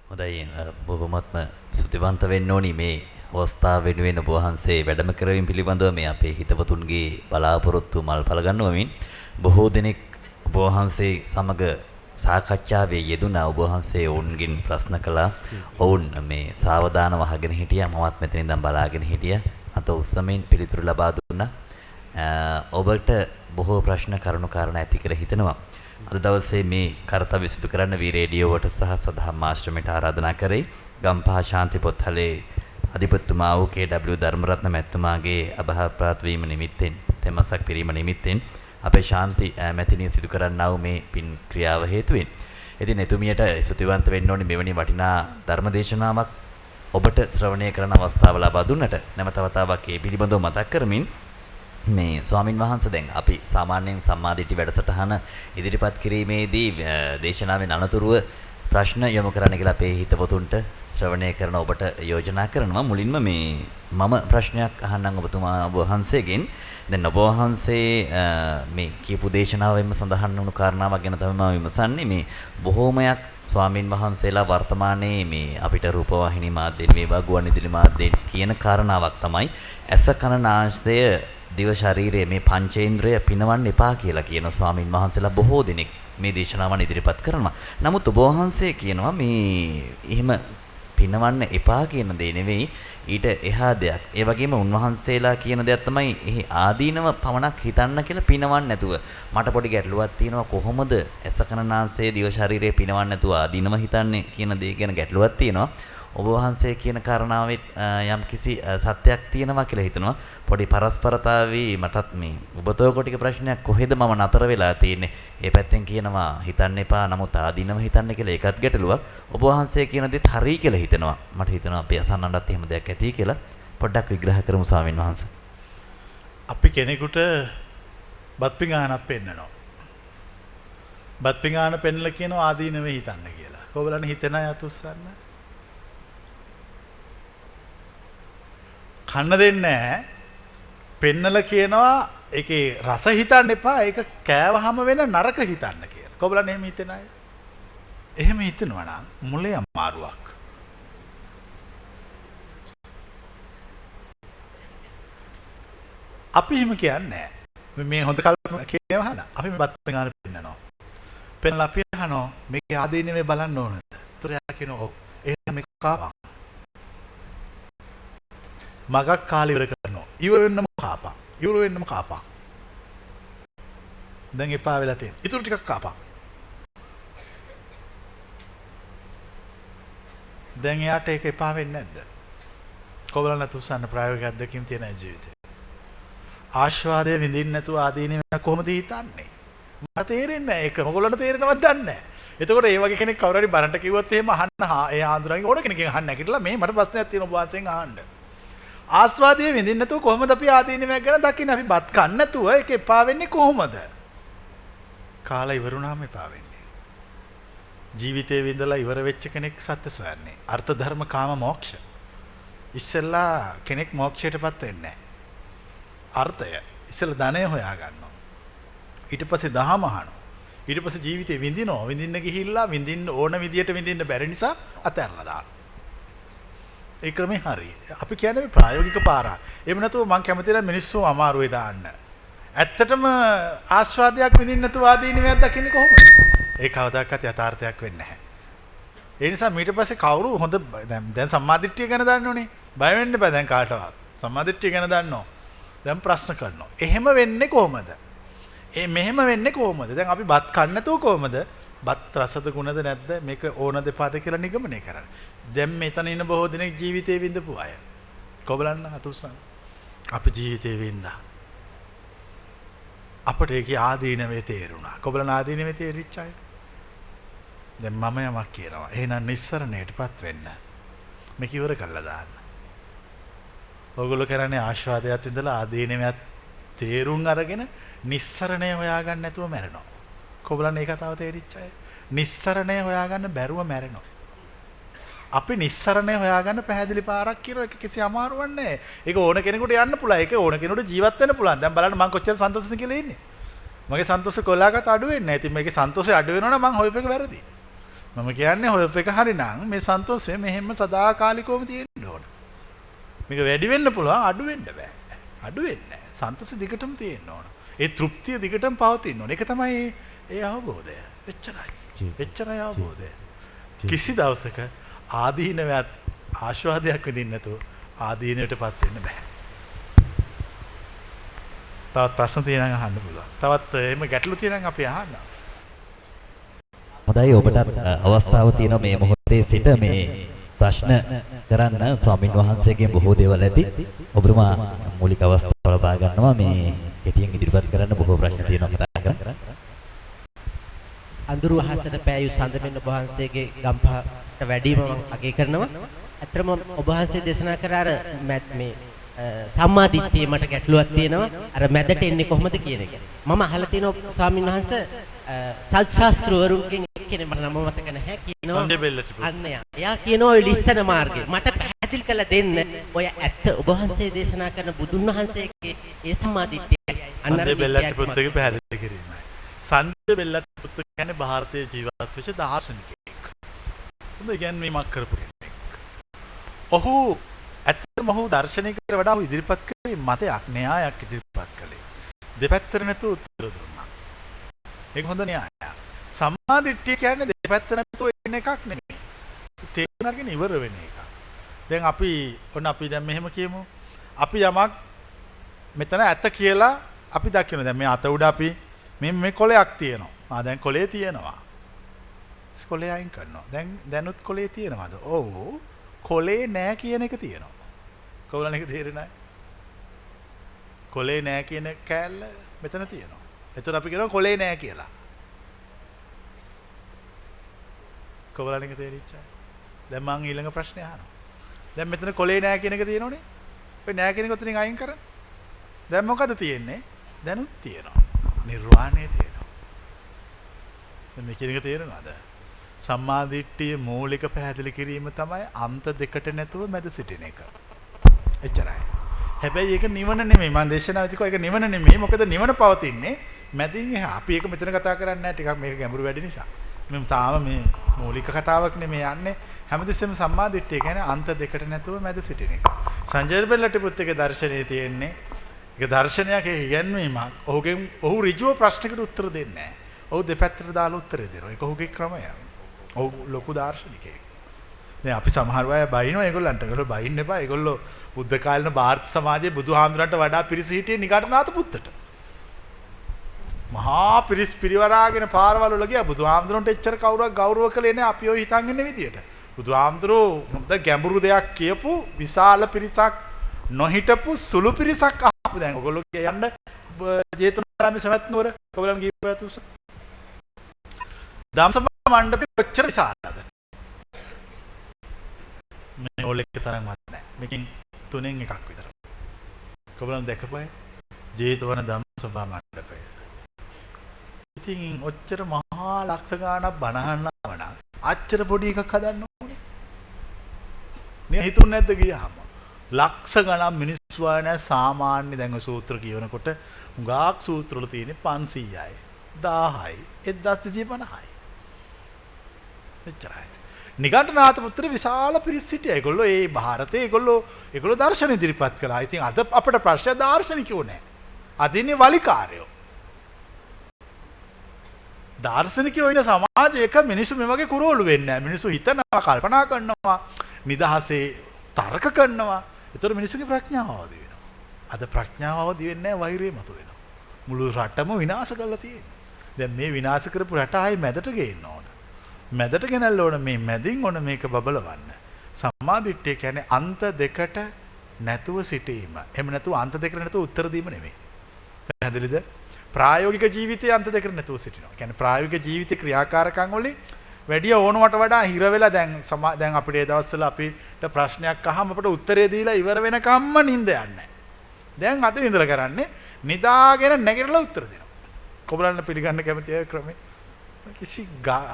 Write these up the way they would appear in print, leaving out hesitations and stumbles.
හොඳයි, බොහොමත්ම ස්තුතිවන්ත වෙන්න ඕනි මේ අවස්ථාව වෙනුවෙන් ඔබ වහන්සේ වැඩම කරවීම පිළිබඳව මේ අපේ හිතවතුන්ගේ බලාපොරොත්තු මල්පල ගන්නවමින් බොහෝ දෙනෙක් ඔබ වහන්සේ සමග සාකච්ඡාවේ යෙදුණා. ඔබ වහන්සේ ඔවුන්ගෙන් ප්‍රශ්න කළා. ඔවුන් මේ සාවධානව අහගෙන හිටියා. මමත් මෙතන ඉඳන් බලාගෙන හිටියා. අත උස්සමින් පිළිතුරු ලබා දුන්නා. ඔබට බොහෝ ප්‍රශ්න කරුණු කාරණා ඇති කියලා හිතනවා. අද දවසේ මේ කර්තව්‍ය සිදු කරන්න වී රේඩියෝවට සහ සදහම් ආශ්‍රමයට ආරාධනා කරේ. ගම්පහ ශාන්ති පොත්හලේ අධිපතිතුමා වූ කේ.ඩබ්ලිව් ධර්මරත්න මැතිතුමාගේ අභාවප්‍රාප්ත වීම නිමිත්තෙන්, තෙමසක් පිරීම නිමිත්තෙන් අපේ ශාන්ති මැතිණිය සිදු කරන්නා වූ මේ පින් ක්‍රියාව හේතුවෙන්. ඉතින් එතුමියට ස්තුතිවන්ත වෙන්න ඕනි මෙවැනි වටිනා ධර්ම දේශනාවක් ඔබට ශ්‍රවණය කරන අවස්ථාව ලබා දුන්නට. නැවත වතාවක් ඒ පිළිබඳව මතක් කරමින් මේ ස්වාමින් වහන්සේ, දැන් අපි සාමාන්‍යයෙන් සම්මාදිට්ඨි වැඩසටහන ඉදිරිපත් කිරීමේදී දේශනාවෙන් අනතුරුව ප්‍රශ්න යොමු කරන්න කියලා අපේ හිතවතුන්ට ශ්‍රවණය කරන ඔබට යෝජනා කරනවා. මුලින්ම මේ මම ප්‍රශ්නයක් අහන්නම් ඔබතුමා ඔබ වහන්සේගෙන්. දැන් ඔබ වහන්සේ මේ කියපු දේශනාවෙන්ම සඳහන් වුණු කාරණාවක් ගැන තමයි මම විමසන්නේ. මේ බොහෝමයක් ස්වාමින් වහන්සේලා වර්තමානයේ මේ අපිට රූපවාහිනී මාධ්‍යෙන් වේවා ගුවන්විදුලි මාධ්‍යෙන් කියන කාරණාවක් තමයි ඇස කන නාසය දිව ශරීරය මේ පංචේන්ද්‍රය පිනවන්න එපා කියලා කියන ස්වාමින් වහන්සේලා බොහෝ දෙනෙක් මේ දේශනාවන් ඉදිරිපත් කරනවා. නමුත් ඔබ වහන්සේ කියනවා මේ එහෙම පිනවන්න එපා කියන දේ නෙවෙයි, ඊට එහා දෙයක්. ඒ වගේම උන්වහන්සේලා කියන දෙයක් තමයි එහි ආදීනව පමණක් හිතන්න කියලා පිනවන්න නැතුව. මට පොඩි ගැටලුවක් තියෙනවා, කොහොමද ඇස කන නාසය දිව ශරීරය පිනවන්න නැතුව ආදීනව හිතන්නේ කියන දේ ගැන ගැටලුවක් තියෙනවා. ඔබ වහන්සේ කියන කාරණාවෙත් යම්කිසි සත්‍යයක් තියෙනවා කියලා හිතනවා. පොඩි පරස්පරතාවී මටත් මේ ඔබතෝ කොටික ප්‍රශ්නයක්, කොහෙද මම නතර වෙලා තියෙන්නේ? ඒ පැත්තෙන් කියනවා හිතන්න එපා, නමුත් ආදීනව හිතන්න කියලා, ඒකත් ගැටලුවක්. ඔබ වහන්සේ කියන දේත් හරි කියලා හිතනවා. මට හිතෙනවා අපේ අසන්නන්ටත් එහෙම දෙයක් ඇති කියලා. පොඩ්ඩක් විග්‍රහ කරමු ස්වාමින් වහන්සේ. අපි කෙනෙකුට බත් පිඟානක් පෙන්නනවා. බත් පිඟාන පෙන්නලා කියනවා ආදීනව හිතන්න කියලා. කොහොමද හිතෙන අය අත උස්සන්න? කන්න දෙන්නේ නැහැ. පෙන්නලා කියනවා ඒකේ රස හිතන්න එපා, ඒක කෑවහම වෙන නරක හිතන්න කියලා. කොහොමද එහෙම හිතෙන අය? එහෙම හිතනවා නම් මොලේ අමාරුවක්. අපි එහෙම කියන්නේ නැහැ. මේ හොඳ කල්පනා කියනවා අහලා. අපි මේ බත් පිඟාන පෙන්නනවා. පෙන්නලා අපි අහනවා මේකේ ආදීනවේ බලන්න ඕනද? ඒතර එයා කියනවා ඔව්. එහෙනම් මේක කාපන්. මගක් කාලේ ඉවර කරනවා. ඉවර වෙන්නම කාපන්. ඉවර වෙන්නම කාපන්. දැන් එපා වෙලා තියෙන. ඉතුරු ටිකක් කාපන්. දැන් එයාට ඒක එපා වෙන්නේ නැද්ද? කොබලන තුස්සන්න ප්‍රායෝගික අත්දැකීම් තියෙන ජීවිතේ. ආස්වාදය විඳින්න නැතුව ආදීනව කොහොමද හිතන්නේ? මට තේරෙන්නේ නැහැ ඒක. ඔයගොල්ලන්ට තේරෙනවද දන්නේ නැහැ. එතකොට ඒ වගේ කෙනෙක් කවුරු හරි බරන්ට කිව්වොත් එහෙම අහන්න, ඒ ආන්දරන්ගේ ඕන කෙනකින් අහන්න නැගිටලා මේ මට ප්‍රශ්නයක් තියෙනවා ඔබ වහන්සේගෙන් අහන්න. ආස්වාදය විඳින්න නැතුව කොහොමද අපි ආදීනවයක් ගැන දකින්නේ? අපි බත් කන්න නැතුව ඒක එපා වෙන්නේ කොහොමද? කාලා ඉවර වුණාම එපා වෙන්නේ. ජීවිතේ විඳලා ඉවර වෙච්ච කෙනෙක් සත්‍ය සොයන්නේ. අර්ථ ධර්ම කාම මොක්ෂ. ඉස්සෙල්ලා කෙනෙක් මොක්ෂයටපත් වෙන්නේ නැහැ. අර්ථය ඉස්සෙල්ලා ධනය හොයා ගන්නවා. ඊට පස්සේ දහම අහනවා. ඊට පස්සේ ජීවිතේ විඳිනවා. විඳින්න ගිහිල්ලා විඳින්න ඕන විදියට විඳින්න බැරි නිසා අතහැරලා දානවා. ඒ ක්‍රමේ හරි. අපි කියන්නේ මේ ප්‍රායෝගික පාරක්. එහෙම නැතුව මං කැමති නැහැ මිනිස්සු අමාරුවේ දාන්න. ඇත්තටම ආස්වාදයක් විඳින්න නැතුව ආදීනවයක් දකින්නේ කොහොමද? ඒ කවදාකවත් යථාර්ථයක් වෙන්නේ නැහැ. ඒ නිසා ඊට පස්සේ කවුරු හොඳ දැන් සම්මාදිට්ඨිය ගැන දන්නෝනේ. බය වෙන්න එපා දැන් කාටවත්. සම්මාදිට්ඨිය ගැන දන්නෝ. දැන් ප්‍රශ්න කරනවා. එහෙම වෙන්නේ කොහොමද? ඒ මෙහෙම වෙන්නේ කොහොමද? දැන් අපි බත් කන්න නැතුව කොහොමද? බත් රසද ගුණද නැද්ද මේක ඕනද එපාද කියලා නිගමනය කරන්නේ. දැන් මෙතන ඉන්න බොහෝ දෙනෙක් ජීවිතේ විඳපු අය. කොබලන්න අතුස්සන්. අපි ජීවිතේ වින්දා. අපට ඒකේ ආදීනවේ තේරුණා. කොබලන ආදීනවේ තේරිච්ච අය. දැන් මම යමක් කියනවා. එහෙනම් නිස්සරණයටපත් වෙන්න. මේක ඉවර කරලා දාන්න. ඔයගොල්ලෝ කරන්නේ ආස්වාදයට විඳලා ආදීනවයත් තේරුම් අරගෙන නිස්සරණය හොයාගන්න නැතුව මැරෙනවා. කොබලන් ඒ කතාව තේරිච්ච අය. නිස්සරණය හොයාගන්න බැරුව මැරෙනවා. අපි නිස්සරණය හොයාගන්න පැහැදිලි පාරක් කියනවා. ඒක කිසි අමාරුවක් නෑ. ඒක ඕන කෙනෙකුට යන්න පුළුවන්. ඒක ඕන කෙනෙකුට ජීවත් වෙන්න පුළුවන්. දැන් බලන්න මං කොච්චර සන්තෝෂද කියලා ඉන්නේ. මගේ සන්තෝෂ කොලාගත අඩු වෙන්නේ නෑ. ඉතින් මේකේ සන්තෝෂය අඩු වෙනවා නම් මං හොයපු එක වැරදි. මම කියන්නේ හොයපු එක හරි නම් මේ සන්තෝෂය මෙහෙම සදාකාලිකවම තියෙන්න ඕන. මේක වැඩි වෙන්න පුළුවන්, අඩු වෙන්න බෑ. අඩු වෙන්නේ නෑ. සන්තෝෂය දිගටම තියෙන්න ඕන. ඒ තෘප්තිය දිගටම පවතින්න ඕන. ඒක තමයි ඒ අවබෝධය. එච්චරයි. එච්චරයි අවබෝධය. කිසි දවසක ආදීනවයත් ආස්වාදයක් විඳින්න නැතුව ආදීනවයටපත් වෙන්න බෑ. තවත් ප්‍රශ්න තියෙනවා නම් අහන්න පුළුවන්. තවත් එහෙම ගැටලු තියෙනවා නම් අපි අහන්න. හොඳයි, ඔබටත් අවස්ථාව තියෙනවා මේ මොහොතේ සිට මේ ප්‍රශ්න කරන්න. ස්වාමින් වහන්සේගෙන් බොහෝ දේවල් ඇති. ඔබතුමා මූලික අවස්ථාව ලබා ගන්නවා මේ කෙටියෙන් ඉදිරිපත් කරන්න. බොහෝ ප්‍රශ්න තියෙනවා කතා කරන්න. අඳුරු අහසට පෑයු සඳ මෙන් ඔබ වහන්සේගේ ගම්පහට වැඩිම මම අගය කරනවා. ඇත්තටම ඔබ වහන්සේ දේශනා කර අර මේ සම්මා දිට්ඨිය මට ගැටලුවක් තියෙනවා. අර මැදට එන්නේ කොහොමද කියන එක. මම අහලා තියෙනවා ස්වාමීන් වහන්සේ සල්ශාස්ත්‍රවරුන්ගෙන් එක්කෙනෙක්, මට නම මතක නැහැ, කියනවා සංජය බෙල්ලට. අන්න එයා කියනවා ඔය ලිස්සන මාර්ගය. මට පැහැදිලි කරලා දෙන්න ඔය ඇත්ත ඔබ වහන්සේ දේශනා කරන බුදුන් වහන්සේගේ ඒ සම්මා දිට්ඨිය. සංජය බෙල්ලට පුත්තගේ පැහැදිලි කිරීමයි. සංජය බෙල්ලට පුත්ත කියන්නේ භාරතයේ ජීවත් වෙච්ච දාර්ශනිකයෙක්. හොඳ ඉගැන්වීමක් කරපු කෙනෙක්. ඔහු ඇත්තටම ඔහු දර්ශනිකයට වඩා ඔහු ඉදිරිපත් කළේ මතයක්, න්‍යායක් ඉදිරිපත් කළේ. දෙපැත්තට නැතුව උත්තර දුන්නා. ඒක හොඳ න්‍යායක්. සම්මා දිට්ඨිය කියන්නේ දෙපැත්ත නැතුව එන එකක් නෙමෙයි. තේරුම් අරගෙන ඉවර වෙන එකක්. දැන් අපි ඔන්න අපි දැන් මෙහෙම කියමු. අපි යමක් මෙතන ඇත කියලා අපි දකිනවා. දැන් මේ අත උඩ අපි මේ කොලයක් තියෙනවා. ආ දැන් කොලේ තියෙනවා. කොලේ අයින් කරනවා. දැන් දැනුත් කොලේ තියෙනවද? ඔව්. කොලේ නෑ කියන එක තියෙනවා. කොලන එක තේරෙන්නේ නෑ. කොලේ නෑ කියන කෑල්ල මෙතන තියෙනවා. එතකොට අපි කියනවා කොලේ නෑ කියලා. කොලන එක තේරිච්චා. දැන් මං ඊළඟ ප්‍රශ්නේ අහනවා. දැන් මෙතන කොලේ නෑ කියන එක තියෙනවනේ. ඔය නෑ කියන එක උතනින් අයින් කරන්න. දැන් මොකද තියෙන්නේ? දැනුත් තියෙනවා. නිර්වාණය තියෙනවා. දැන් මේ කියන එක තේරෙනවද? සම්මා දිට්ඨියේ මූලික පැහැදිලි කිරීම තමයි අන්ත දෙකට නැතුව මැද සිටින එක. එච්චරයි. හැබැයි ඒක නිවන නෙමෙයි. මම දේශනාවේදී කිව්වා ඒක නිවන නෙමෙයි. මොකද නිවන පවතින්නේ මැදින් එහා. අපි ඒක මෙතන කතා කරන්නේ නැහැ. ටිකක් මේක ගැඹුරු වැඩි නිසා. මම තාම මේ මූලික කතාවක් නෙමෙයි යන්නේ. හැමතිස්සෙම සම්මා දිට්ඨිය කියන්නේ අන්ත දෙකට නැතුව මැද සිටින එක. සංජය බෙල්ලට පුත්තගේ දර්ශනයේ තියෙන්නේ ඒක දර්ශනයක්, ඒක ඉගැන්වීමක්. ඔහුගෙන් ඔහු ඍජුව ප්‍රශ්නකට උත්තර දෙන්නේ නැහැ. ඔහු දෙපැත්තට දාලා උත්තර දෙනවා. ඒක ඔහුගේ ක්‍රමය. ඔහු ලොකු දාර්ශනිකයෙක්. දැන් අපි සමහර අය බයිනවා ඒගොල්ලන්ට. ඒගොල්ලෝ බයින්න එපා. ඒගොල්ලෝ බුද්ධ කාලින භාරත සමාජයේ බුදුහාමුදුරන්ට වඩා පිරිස හිටියේ නිකටනාත පුත්තට. මහා පිරිස් පිරිවරාගෙන පාරවල් වල ගියා. බුදුහාමුදුරන්ට එච්චර කවුරුවක් ගෞරව කළේ නෑ අපි ඔය හිතන් ඉන්න විදියට. බුදුහාමුදුරෝ හොඳ ගැඹුරු දෙයක් කියපු විශාල පිරිසක් නොහිටපු සුළු පිරිසක් ආපු. දැන් ඔයගොල්ලෝ යන්න ජේතවනාරාමේ සවැත් නුවර ඔයගොල්ලන් ගිහපු ඇතුස. ධම්සභා මණ්ඩපේ කොච්චර විශාලද? මේ ඕල් එක තරම්වත් නෑ. මේකෙන් 3න් 1ක් විතර. ඔයගොල්ලන් දැකපු අය ජේතවන ධම්සභා මණ්ඩපය. ඉතින් ඔච්චර මහා ලක්ෂ ගාණක් බණ අහන්න ආවනම් අච්චර පොඩි එකක් හදන්න ඕනේ. නේ හිතුන්නේ නැද්ද ගියාම? ලක්ෂ ගණන් මිනිස්සු ආවේ නෑ සාමාන්‍ය. දැන් ඔය සූත්‍ර කියවනකොට හුඟක් සූත්‍රවල තියෙන්නේ 500යි 1000යි 1250යි. එච්චරයි. නිගණ්ඨනාථ පුත්‍ර විශාල පිරිස් හිටියා. ඒගොල්ලෝ ඒ භාරතේ ඒගොල්ලෝ දර්ශන ඉදිරිපත් කළා. ඉතින් අද අපිට ප්‍රශ්න දාර්ශනිකයෝ නෑ. අද ඉන්නේ වලිකාරයෝ. දාර්ශනිකයෝ ඉන්න සමාජයක මිනිස්සු මේ වගේ කුරෝලු වෙන්නේ නෑ. මිනිස්සු හිතනවා, කල්පනා කරනවා, නිදහසේ තර්ක කරනවා. ඒතර මිනිස්සුගේ ප්‍රඥාව අවදි වෙනවා. අද ප්‍රඥාව අවදි වෙන්නේ නෑ, වෛරය මතුවෙනවා. මුළු රටම විනාශ කරලා තියෙන්නේ. දැන් මේ විනාශ කරපු රට ආයේ මැදට ගේන්න ඕන. මැදට ගෙනල්ලා ඕන, මේ මැදින් ඕන මේක බබලවන්න. සම්මා දිට්ඨිය කියන්නේ අන්ත දෙකට නැතුව සිටීම. එහෙම නැතුව අන්ත දෙකට නැතුව උත්තර දීම නෙමෙයි. පැහැදිලිද? ප්‍රායෝගික ජීවිතයේ අන්ත දෙකට නැතුව සිටිනවා. කියන්නේ ප්‍රායෝගික ජීවිතේ ක්‍රියාකාරකම් වලින් වැඩි ඕනවට වඩා හිර වෙලා දැන් දැන් අපිට ඒ දවස්වල අපිට ප්‍රශ්නයක් අහම අපිට උත්තරේ දීලා ඉවර වෙනකම්ම නිින්ද යන්නේ නැහැ. දැන් අද ඉඳලා කරන්නේ නිදාගෙන නැගිටලා උත්තර දෙනවා. කොබලන්න පිළිගන්න කැමති අය ක්‍රමේ කිසි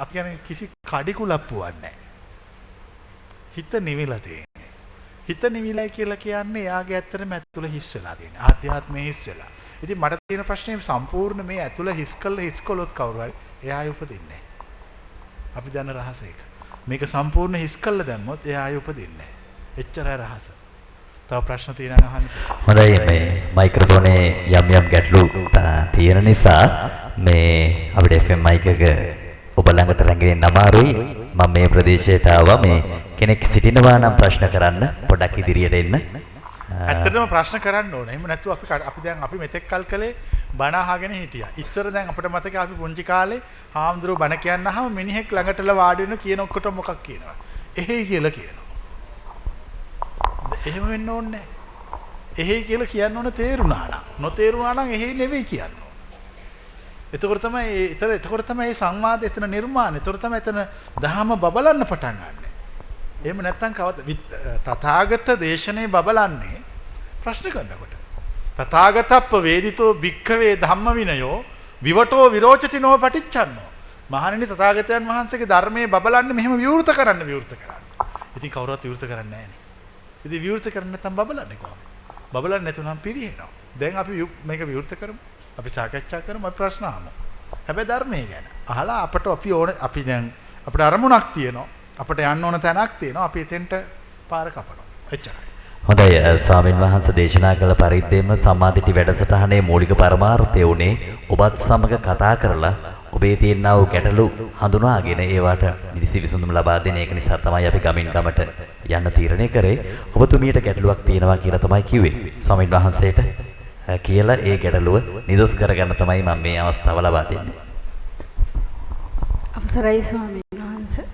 අපි කියන්නේ කිසි කඩිකුලප්පුවක් නැහැ. හිත නිවිලා තියෙන්නේ. හිත නිවිලයි කියලා කියන්නේ එයාගේ ඇත්තටම ඇතුළ හිස් වෙලා තියෙන්නේ. ආධ්‍යාත්මයේ හිස් වෙලා. ඉතින් මට තියෙන ප්‍රශ්නේ සම්පූර්ණ මේ ඇතුළ හිස් කළොත් කවුරු හරි එයා ආයෙ උපදින්නේ නැහැ. අපි දන්න රහස ඒක. මේක සම්පූර්ණ හිස් කළා දැම්මොත් එයා ආයෙ උපදින්නේ නැහැ. එච්චරයි රහස. තව ප්‍රශ්න තියෙනවා අහන්න. හොඳයි, මේ මයික්‍රොෆෝනේ යම් යම් ගැටලු තියෙන නිසා මේ අපිට FM mic එක ඔබ ළඟට රැඳෙන්න අමාරුයි. මම මේ ප්‍රදේශයට ආවා මේ කෙනෙක් සිටිනවා නම් ප්‍රශ්න කරන්න පොඩක් ඉදිරියට එන්න. ඇත්තටම ප්‍රශ්න කරන්න ඕනේ. එහෙම නැතුව අපි දැන් අපි මෙතෙක් කල් කලේ බණ අහගෙන හිටියා. ඉස්සර දැන් අපිට මතකයි අපි පුංචි කාලේ හාමුදුරුවෝ බණ කියන්න ආවම මිනිහෙක් ළඟටලා වාඩි වෙන කියන ඔක්කොට මොකක් කියනවා. එහෙයි කියලා කියනවා. එහෙම වෙන්න ඕනේ නැහැ. එහෙයි කියලා කියන්න ඕන තේරුණා නම්. නොතේරුණා නම් එහෙයි නෙවෙයි කියන්න ඕන. එතකොට තමයි එතකොට තමයි මේ සංවාදය එතන නිර්මාණය. එතකොට තමයි එතන දහම බබලන්න පටන් ගන්නෙ. එහෙම නැත්නම් තථාගත දේශනේ බබලන්නේ ප්‍රශ්න කරනකොට. තථාගතප්ප වේදිතෝ භික්ඛවේ ධම්ම විනයෝ විවටෝ විරෝචති නෝ පටිච්චන්නෝ. මහණෙනි, තථාගතයන් වහන්සේගේ ධර්මයේ බබලන්නේ මෙහෙම විවෘත කරන්න විවෘත කරන්න. ඉතින් කවුරුවත් විවෘත කරන්නේ නැහනේ. ඉතින් විවෘත කරන්න නැත්නම් බබලන්නේ කොහොමද? බබලන්නේ නැතුනම පිරිහෙනවා. දැන් අපි මේක විවෘත කරමු. අපි සාකච්ඡා කරමු. අපි ප්‍රශ්න අහමු. හැබැයි ධර්මයේ ගැන අහලා අපට අපි ඕන අපි දැන් අපිට අරමුණක් තියෙනවා. අපට යන්න ඕන තැනක් තියෙනවා. අපි එතෙන්ට පාර කපනවා. එච්චරයි. හොඳයි, ස්වාමින් වහන්සේ දේශනා කළ පරිද්දෙම සම්මාදිට්ඨි වැඩසටහනේ මූලික පරමාර්ථය උනේ ඔබත් සමග කතා කරලා ඔබේ තියෙනා වූ ගැටලු හඳුනාගෙන ඒවට නිසි විසඳුම් ලබා දෙන එක නිසා තමයි අපි ගමින් ගමට යන්න තීරණය කරේ. ඔබතුමියට ගැටලුවක් තියෙනවා කියලා තමයි කිව්වේ. ස්වාමින් වහන්සේට කියලා ඒ ගැටලුව නිදොස් කරගන්න තමයි මම මේ අවස්ථාව ලබා දෙන්නේ. අවසරයි ස්වාමීන් වහන්සේ.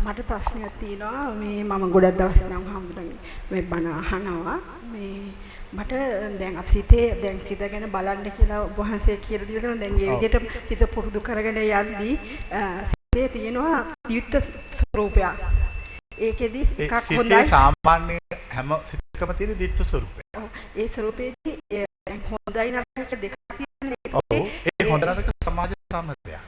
මට ප්‍රශ්නයක් තියෙනවා. මේ මම ගොඩක් දවස් ඉඳන් හඳුනන්නේ මේ බණ අහනවා. මේ මට දැන් අපි සිතේ දැන් සිත ගැන බලන්න කියලා ඔබ වහන්සේ කියලා දීලා තියෙනවා. දැන් මේ විදිහට හිත පුරුදු කරගෙන යද්දී සිතේ තියෙනවා ද්විත්ව ස්වරූපයක්. ඒකෙදි එකක් හොඳයි. සිතේ සාමාන්‍ය හැම සිතකම තියෙන ද්විත්ව ස්වරූපය. ඔව්. ඒ ස්වරූපයේදී දැන් හොඳයි නරක දෙකක් තියෙනවා. ඔව්. ඒ හොඳ නරක සමාජ සම්මතයක්.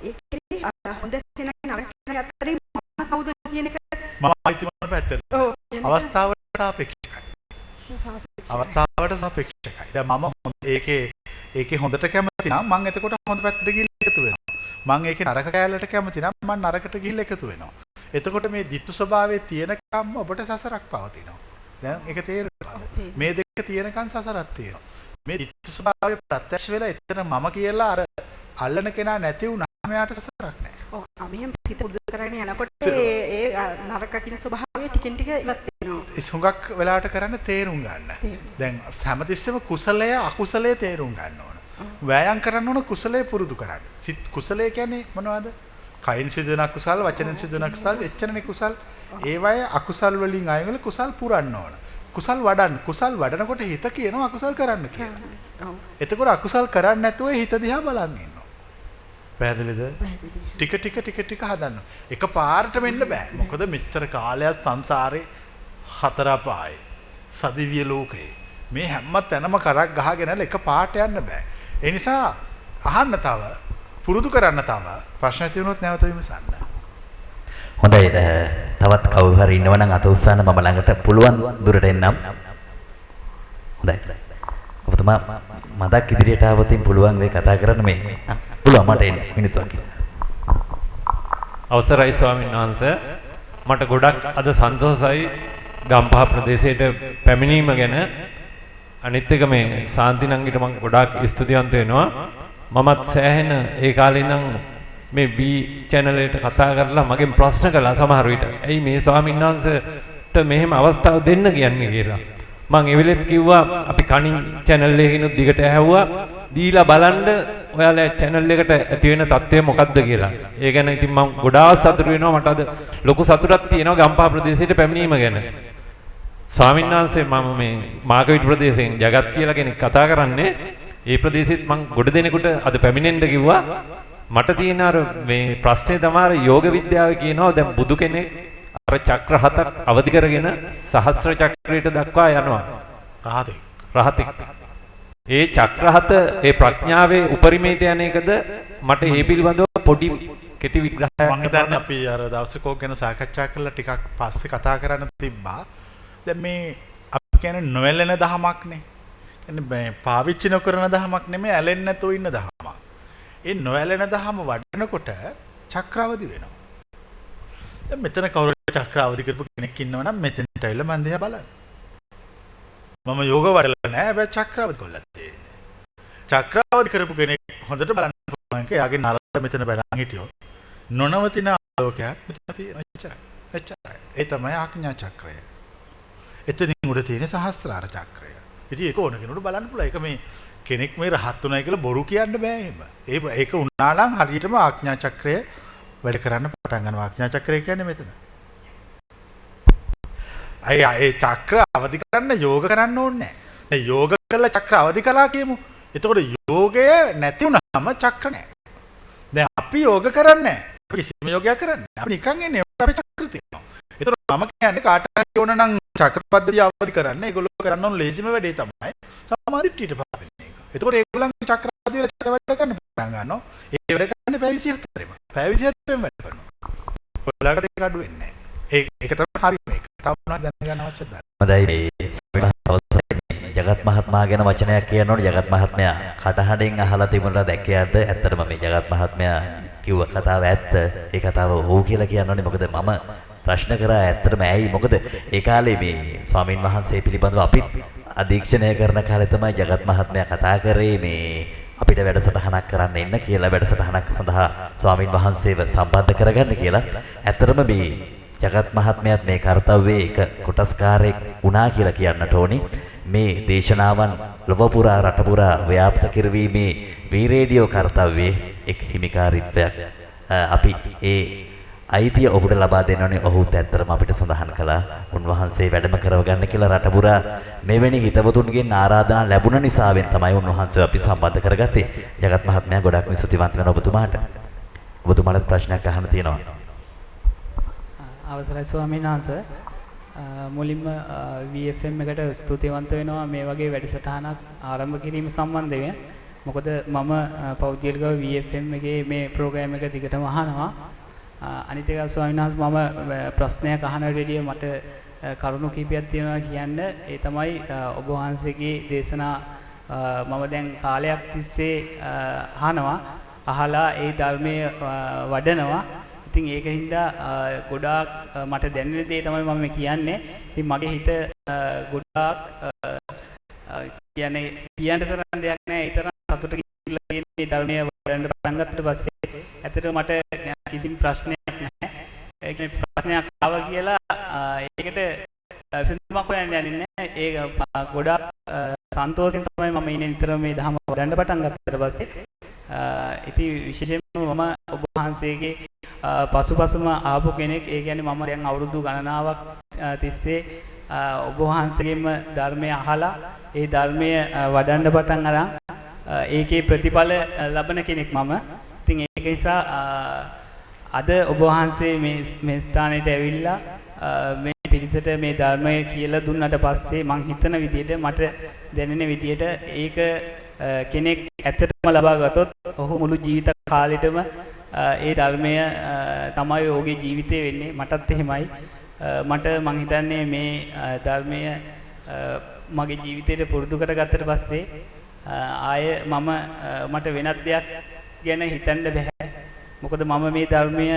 ඒකෙදි හොඳ කෙනා නරක කෙනා අතරින් මම කවුද කියන එක මම අයිති මොන පැත්තටද? ඔව්. අවස්ථාවට සාපේක්ෂයි. අවස්ථාවට සාපේක්ෂයි. දැන් මම ඒකේ හොඳට කැමති නම් මං එතකොට හොඳ පැත්තට ගිහිල්ලා එකතු වෙනවා. මං ඒකේ නරක කෑල්ලට කැමති නම් මං නරකට ගිහිල්ලා එකතු වෙනවා. එතකොට මේ ditth ස්වභාවයේ තියෙනකම්ම ඔබට සසරක් පවතිනවා. දැන් ඒක තේරෙනවද? මේ දෙක තියෙනකන් සසරක් තියෙනවා. මේ ditth ස්වභාවය ප්‍රත්‍යක්ෂ වෙලා එතන මම කියලා අර අල්ලන කෙනා නැති වුණාම එයාට සසරක් නෑ. ඔව්. මෙහෙම සිත පුරුදු කරගෙන යනකොට ඒ නරක කියන ස්වභාවය ටිකෙන් ටික ඉවත් වෙනවා. ඒ හුඟක් වෙලාවට කරන්න තේරුම් ගන්න. දැන් හැමතිස්සෙම කුසලය අකුසලය තේරුම් ගන්න ඕන. වෑයම් කරන්න ඕන කුසලය පුරුදු කරන්න. සිත් කුසලය කියන්නේ මොනවද? කයින් සිදුවන අකුසල්, වචනෙන් සිදුවන අකුසල්, එච්චරනේ කුසල්. ඒවය අකුසල් වලින් අයින් වෙලා කුසල් පුරන්න ඕන. කුසල් වඩන්න. කුසල් වඩනකොට හිත කියනවා අකුසල් කරන්න කියලා. එතකොට අකුසල් කරන්නේ නැතුව හිත දිහා බලන් ඉන්නවා. පැහැදිලිද? ටික ටික ටික ටික හදන්න. එක පාරට වෙන්න බෑ. මොකද මෙච්චර කාලයක් සංසාරේ හතර අපායේ සදිවිය ලෝකයේ මේ හැම තැනම කරක් ගහගෙන එක පාට යන්න බෑ. ඒ නිසා අහන්න තව, පුරුදු කරන්න තව, ප්‍රශ්න ඇති වුණොත් නැවත විමසන්න. හොඳයි, තවත් කවුරු හරි ඉන්නවා නම් අත උස්සන්න මම ළඟට පුළුවන් දුරට එන්නම්. හොඳයි. ඔබතුමා මදක් ඉදිරියට ආවොත් පුළුවන් වෙයි කතා කරන්න මේ. පුළුවන් මට එන්න මිනිත්තුවක්. අවසරයි ස්වාමීන් වහන්සේ. මට ගොඩක් අද සන්තෝෂයි ගම්පහ ප්‍රදේශයට පැමිණීම ගැන. අනිත් එක මේ සාන්ති නංගිට මම ගොඩාක් ස්තුතිවන්ත වෙනවා. මමත් සෑහෙන ඒ කාලේ ඉඳන් මේ වී චැනල් එකට කතා කරලා මගෙන් ප්‍රශ්න කළා සමහර විට. ඇයි මේ ස්වාමීන් වහන්සේට මෙහෙම අවස්ථාව දෙන්න කියන්නේ කියලා. මං ඒ වෙලෙත් කිව්වා අපි කණින් චැනල් එකකිනුත් දිගට ඇහුවා දීලා බලන්න ඔයාලා චැනල් එකට ඇති වෙන තත්ත්වය මොකද්ද කියලා. ඒ ගැන ඉතින් මං ගොඩාක් සතුටු වෙනවා. මට අද ලොකු සතුටක් තියෙනවා ගම්පහ ප්‍රදේශයට පැමිණීම ගැන. ස්වාමීන් වහන්සේ මම මේ මාකවිට ප්‍රදේශයෙන් ජගත් කියලා කෙනෙක් කතා කරන්නේ. ඒ ප්‍රදේශෙත් මං ගොඩ දෙනෙකුට අද පැමිණෙන්න කිව්වා. මට තියෙන අර මේ ප්‍රශ්නේ තමයි අර යෝග විද්‍යාව කියනවා දැන් බුදු කෙනෙක් අර චක්‍ර හතක් අවදි කරගෙන සහස්‍ර චක්‍රයට දක්වා යනවා. රහතෙක්. රහතෙක්. ඒ චක්‍ර හත ඒ ප්‍රඥාවේ උපරිමයට යන එකද මට ඒ පිළිබඳව පොඩි කෙටි විග්‍රහයක් මම හිතන්නේ අපි අර දවසක ඕක ගැන සාකච්ඡා කරලා ටිකක් පස්සේ කතා කරන්න තිබ්බා. දැන් මේ අපි කියන්නේ නොඇලෙන දහමක්නේ. කියන්නේ මේ පාවිච්චි නොකරන දහමක් නෙමෙයි, ඇලෙන්නේ නැතුව ඉන්න දහමක්. ඒ නොඇලෙන දහම වඩනකොට චක්‍රවදි වෙනවා. දැන් මෙතන කවුරු චක්‍ර අවදි කරපු කෙනෙක් ඉන්නවා නම් මෙතනට ඇවිල්ලා මන් දිහා බලන්න. මම යෝග වඩලා නෑ, හැබැයි චක්‍ර අවදි කරලා තියෙන්නේ. චක්‍ර අවදි කරපු කෙනෙක් හොඳට බලන්න පුළුවන් එක එයාගේ නරල මෙතන බලන් හිටියොත් නොනවතින ආලෝකයක් මෙතන තියෙනවා. එච්චරයි. එච්චරයි. ඒ තමයි ආඥා චක්‍රය. එතනින් උඩ තියෙන සහස්‍රාර චක්‍රය. ඉතින් ඒක ඕන කෙනෙකුට බලන්න පුළුවන්. ඒක මේ කෙනෙක් මේ රහත් උනායි කියලා බොරු කියන්න බෑ එහෙම. ඒක උනා නම් හරියටම ආඥා චක්‍රය වැඩ කරන්න පටන් ගන්නවා. ආඥා චක්‍රය කියන්නේ මෙතන. අය ඒ චක්‍ර අවදි කරන්න යෝග කරන්න ඕනේ නෑ. දැන් යෝග කරලා චක්‍ර අවදි කළා කියමු. එතකොට යෝගය නැති වුනහම චක්‍ර නෑ. දැන් අපි යෝග කරන්නේ නෑ. අපි කිසිම යෝගයක් කරන්නේ නෑ. අපි නිකන් ඉන්නේ අපේ චක්‍ර තියෙනවා. එතකොට මම කියන්නේ කාට හරි ඕන නම් චක්‍ර පද්ධතිය අවදි කරන්න ඒගොල්ලෝ කරන්න ඕන ලේසිම වැඩේ තමයි සමාධියට පත් වෙන එක. එතකොට ඒගොල්ලන්ගේ චක්‍ර අවදි වෙලා චක්‍ර වැඩ කරන්න පටන් ගන්නවා. ඒ වැඩ කරන්නේ පැය 24ෙම. පැය 24ෙම වැඩ කරනවා. ඔයාලට ඒක අඩු වෙන්නේ නෑ. ඒක තමයි හරිම එක. තව මොනවද දැනගන්න අවශ්‍යද? හොඳයි, මේ ජගත් මහත්මයා ගැන වචනයක් කියන්න ඕනේ. ජගත් මහත්මයා කටහඬෙන් අහලා තිබුණා දැක්කයාද? ඇත්තටම මේ ජගත් මහත්මයා කිව්ව කතාව ඇත්ත. ඒ කතාව ඔව් කියලා කියන්න ඕනේ. මොකද මම ප්‍රශ්න කරා ඇත්තටම ඇයි? මොකද ඒ කාලේ මේ ස්වාමින් වහන්සේ පිළිබඳව අපිත් අධීක්ෂණය කරන කාලේ තමයි ජගත් මහත්මයා කතා කරේ මේ අපිට වැඩසටහනක් කරන්න එන්න කියලා, වැඩසටහනක් සඳහා ස්වාමින් වහන්සේව සම්බන්ධ කරගන්න කියලා. ඇත්තටම මේ ජගත් මහත්මයාත් මේ කර්තව්‍යයේ එක කොටස්කාරයෙක් වුණා කියලා කියන්නට ඕනි. මේ දේශනාවන් ලොව පුරා රට පුරා ව්‍යාප්ත කිරීමේ වී රේඩියෝ කර්තව්‍යයේ එක් හිමිකාරීත්වයක් අපි ඒ අයිතිය ඔහුට ලබා දෙන්න ඕනේ. ඔහුත් ඇත්තටම අපිට සඳහන් කළා උන්වහන්සේ වැඩම කරව ගන්න කියලා. රට පුරා මෙවැනි හිතවතුන්ගෙන් ආරාධනා ලැබුණ නිසාවෙන් තමයි උන්වහන්සේව අපි සම්බන්ධ කරගත්තේ. ජගත් මහත්මයා ගොඩක් ස්තුතිවන්ත වෙනවා ඔබතුමාට. ඔබතුමාට ප්‍රශ්නයක් අහන්න තියෙනවා. අවසරයි ස්වාමීන් වහන්සේ. මුලින්ම VFM එකට ස්තුතිවන්ත වෙනවා මේ වගේ වැඩසටහනක් ආරම්භ කිරීම සම්බන්ධයෙන්. මොකද මම පෞද්ගලිකව VFM එකේ මේ ප්‍රෝග්‍රෑම් එක දිගටම අහනවා. අනිත් එක ස්වාමීන් වහන්සේ, මම ප්‍රශ්නයක් අහනට වැඩිය මට කරුණු කිහිපයක් තියෙනවා කියන්න. ඒ තමයි ඔබ වහන්සේගේ දේශනා මම දැන් කාලයක් තිස්සේ අහනවා. අහලා ඒ ධර්මයේ වඩනවා. ඉතින් ඒක හින්දා ගොඩාක් මට දැනෙන දේ තමයි මම කියන්නේ. ඉතින් මගේ හිත ගොඩාක් කියන්නේ කියන්න තරම් දෙයක් නෑ. ඒ තරම් සතුටකින් ඉඳලා තියෙන මේ ධර්මයේ වඩන්න පටන් ගත්තට පස්සේ ඇත්තටම මට කිසිම ප්‍රශ්නයක් නැහැ. ඒ කියන්නේ ප්‍රශ්නයක් ආවා කියලා ඒකට විසඳුමක් හොයන්න යන්නේ නැහැ. ඒක ගොඩාක් සන්තෝෂෙන් තමයි මම ඉන්නේ නිතරම මේ ධර්ම වඩන්න පටන් ගත්තට පස්සේ. ඉතින් විශේෂයෙන්ම මම ඔබ වහන්සේගේ පසුපසම ආපු කෙනෙක්. ඒ කියන්නේ මම දැන් අවුරුදු ගණනාවක් තිස්සේ ඔබ වහන්සේගෙන්ම ධර්මය අහලා ඒ ධර්මය වඩන්න පටන් අරන් ඒකේ ප්‍රතිඵල ලබන කෙනෙක් මම. ඉතින් ඒක නිසා අද ඔබ වහන්සේ මේ මේ ස්ථානෙට ඇවිල්ලා මේ පිරිසට මේ ධර්මය කියලා දුන්නට පස්සේ මං හිතන විදියට, මට දැනෙන විදියට, ඒක කෙනෙක් ඇත්තටම ලබා ගත්තොත් ඔහු මුළු ජීවිත කාලෙටම ඒ ධර්මය තමයි ඔහුගේ ජීවිතේ වෙන්නේ. මටත් එහෙමයි. මට මං හිතන්නේ මේ ධර්මය මගේ ජීවිතේට පුරුදු කරගත්තට පස්සේ ආය මම මට වෙනත් දෙයක් ගැන හිතන්න බැහැ. මොකද මම මේ ධර්මය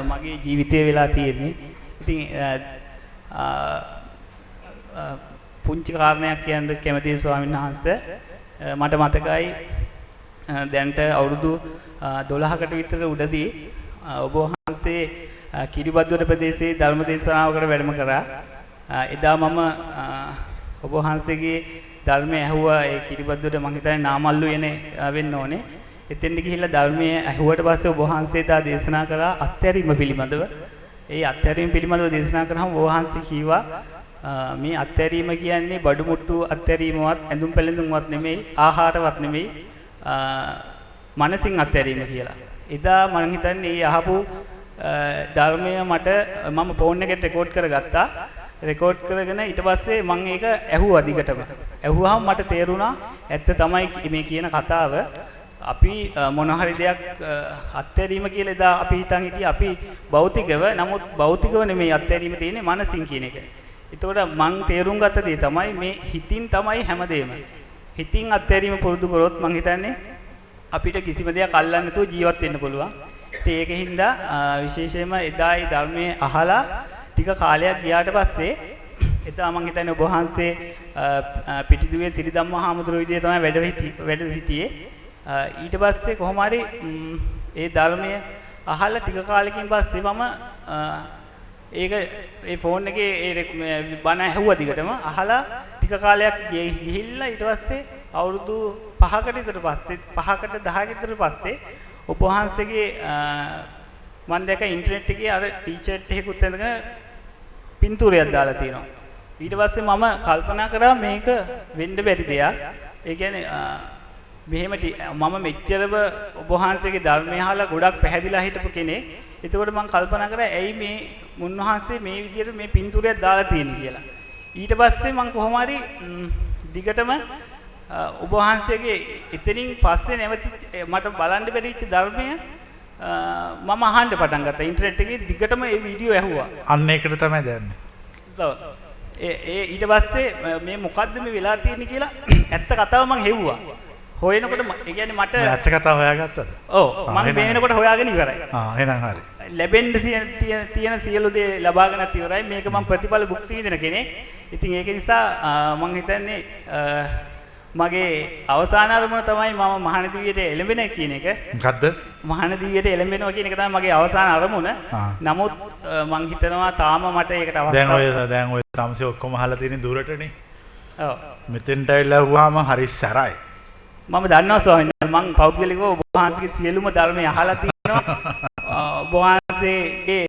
මගේ ජීවිතේ වෙලා තියෙන්නේ. ඉතින් පුංචි කාරණයක් කියන්න කැමතියි ස්වාමීන් වහන්සේ. මට මතකයි දැන්ට අවුරුදු 12කට විතර උඩදී ඔබ වහන්සේ කිරිබද්දුවට ප්‍රදේශයේ ධර්ම දේශනාවකට වැඩම කරා. එදා මම ඔබ වහන්සේගේ ධර්මය ඇහුවා. ඒ කිරිබද්දුවට මං හිතන්නේ නාමල්ලු එනේ වෙන්න ඕනේ. එතෙන්ට ගිහිල්ලා ධර්මය ඇහුවට පස්සේ ඔබ වහන්සේ දා දේශනා කරා අත්හැරීම පිළිබඳව. ඒ අත්හැරීම පිළිබඳව දේශනා කරාම ඔබ වහන්සේ කීවා මේ අත්හැරීම කියන්නේ බඩු මුට්ටු අත්හැරීමවත් ඇඳුම් පැළඳුම්වත් නෙමෙයි, ආහාරවත් නෙමෙයි, මනසින් අත්හැරීම කියලා. එදා මං හිතන්නේ මේ අහපු ධර්මය මට මම ෆෝන් එකට රෙකෝඩ් කරගත්තා. රෙකෝඩ් කරගෙන ඊට පස්සේ මං ඒක ඇහුවා දිගටම. ඇහුවාම මට තේරුණා ඇත්ත තමයි මේ කියන කතාව. අපි මොන හරි දෙයක් අත්හැරීම කියලා එදා අපි හිතන් හිටියේ අපි භෞතිකව, නමුත් භෞතිකව නෙමෙයි අත්හැරීම තියෙන්නේ මනසින් කියන එක. එතකොට මං තේරුම් ගත්ත දේ තමයි මේ හිතින් තමයි හැමදේම. හිතින් අත්හැරීම පුරුදු කරොත් මං හිතන්නේ අපිට කිසිම දෙයක් අල්ලන්න නැතුව ජීවත් වෙන්න පුළුවන්. ඉතින් ඒකෙන් හින්දා විශේෂයෙන්ම එදා ඒ ධර්මයේ අහලා ටික කාලයක් ගියාට පස්සේ එදා මං හිතන්නේ ඔබ වහන්සේ පිටිදුවේ සිරිධම්ම හාමුදුරුවෝ විදිය තමයි වැඩ සිටියේ. ඊට පස්සේ කොහොම හරි ඒ ධර්මය අහලා ටික කාලෙකින් පස්සේ මම ඒක ඒ ෆෝන් එකේ ඒ බණ ඇහුවා දිගටම අහලා ටික කාලයක් ගිහිල්ලා ඊට පස්සේ අවුරුදු 5කට විතර පස්සේ 5කට 10කට විතර පස්සේ ඔබ වහන්සේගේ මම දැක්ක ඉන්ටර්නෙට් එකේ අර ටී-ෂර්ට් එකකුත් ඇඳගෙන පින්තූරයක් දාලා තියෙනවා. ඊට පස්සේ මම කල්පනා කරා මේක වෙන්න බැරි දෙයක්. ඒ කියන්නේ මෙහෙම මම මෙච්චරව ඔබ වහන්සේගේ ධර්මය අහලා ගොඩක් පැහැදිලා හිටපු කෙනෙක්. එතකොට මම කල්පනා කරා ඇයි මේ මුන්වහන්සේ මේ විදියට මේ පින්තූරයක් දාලා තියෙන්නේ කියලා. ඊට පස්සේ මම කොහොම හරි දිගටම ඔබ වහන්සේගේ එතනින් පස්සේ නැවති මට බලන්න බැරි වෙච්ච ධර්මය මම අහන්න පටන් ගත්තා. ඉන්ටර්නෙට් එකේ දිගටම ඒ වීඩියෝ ඇහුවා. අන්න ඒකට තමයි දැනන්නේ. ඔව්. ඒ ඊට පස්සේ මේ මොකද්ද මේ වෙලා තියෙන්නේ කියලා ඇත්ත කතාව මං හෙව්වා. හොයනකොට ඒ කියන්නේ මට ඇත්ත කතාව හොයාගත්තද? ඔව් මං මේ වෙනකොට හොයාගෙන ඉවරයි. ආ එහෙනම් හරි. ලැබෙන්න තියෙන සියලු දේ ලබාගෙනත් ඉවරයි. මේක මං ප්‍රතිඵල භුක්ති විඳින කෙනෙක්. ඉතින් ඒක නිසා මං හිතන්නේ මගේ අවසාන අරමුණ තමයි මම මහාන දිවියට එළඹෙන කියන එක. මොකද්ද? මහාන දිවියට එළඹෙනවා කියන එක තමයි මගේ අවසාන අරමුණ. නමුත් මං හිතනවා තාම මට ඒකට අවස්ථාවක් දැන් ඔය තමසේ ඔක්කොම අහලා තියෙන දුරටනේ. ඔව්. මෙතෙන්ට ඇවිල්ලා වුවාම හරි සැරයි. මම දන්නවා ස්වාමීන් වහන්සේ මං පෞද්ගලිකව ඔබ වහන්සේගේ සියලුම ධර්මය අහලා තියෙනවා. ඔබ වහන්සේගේ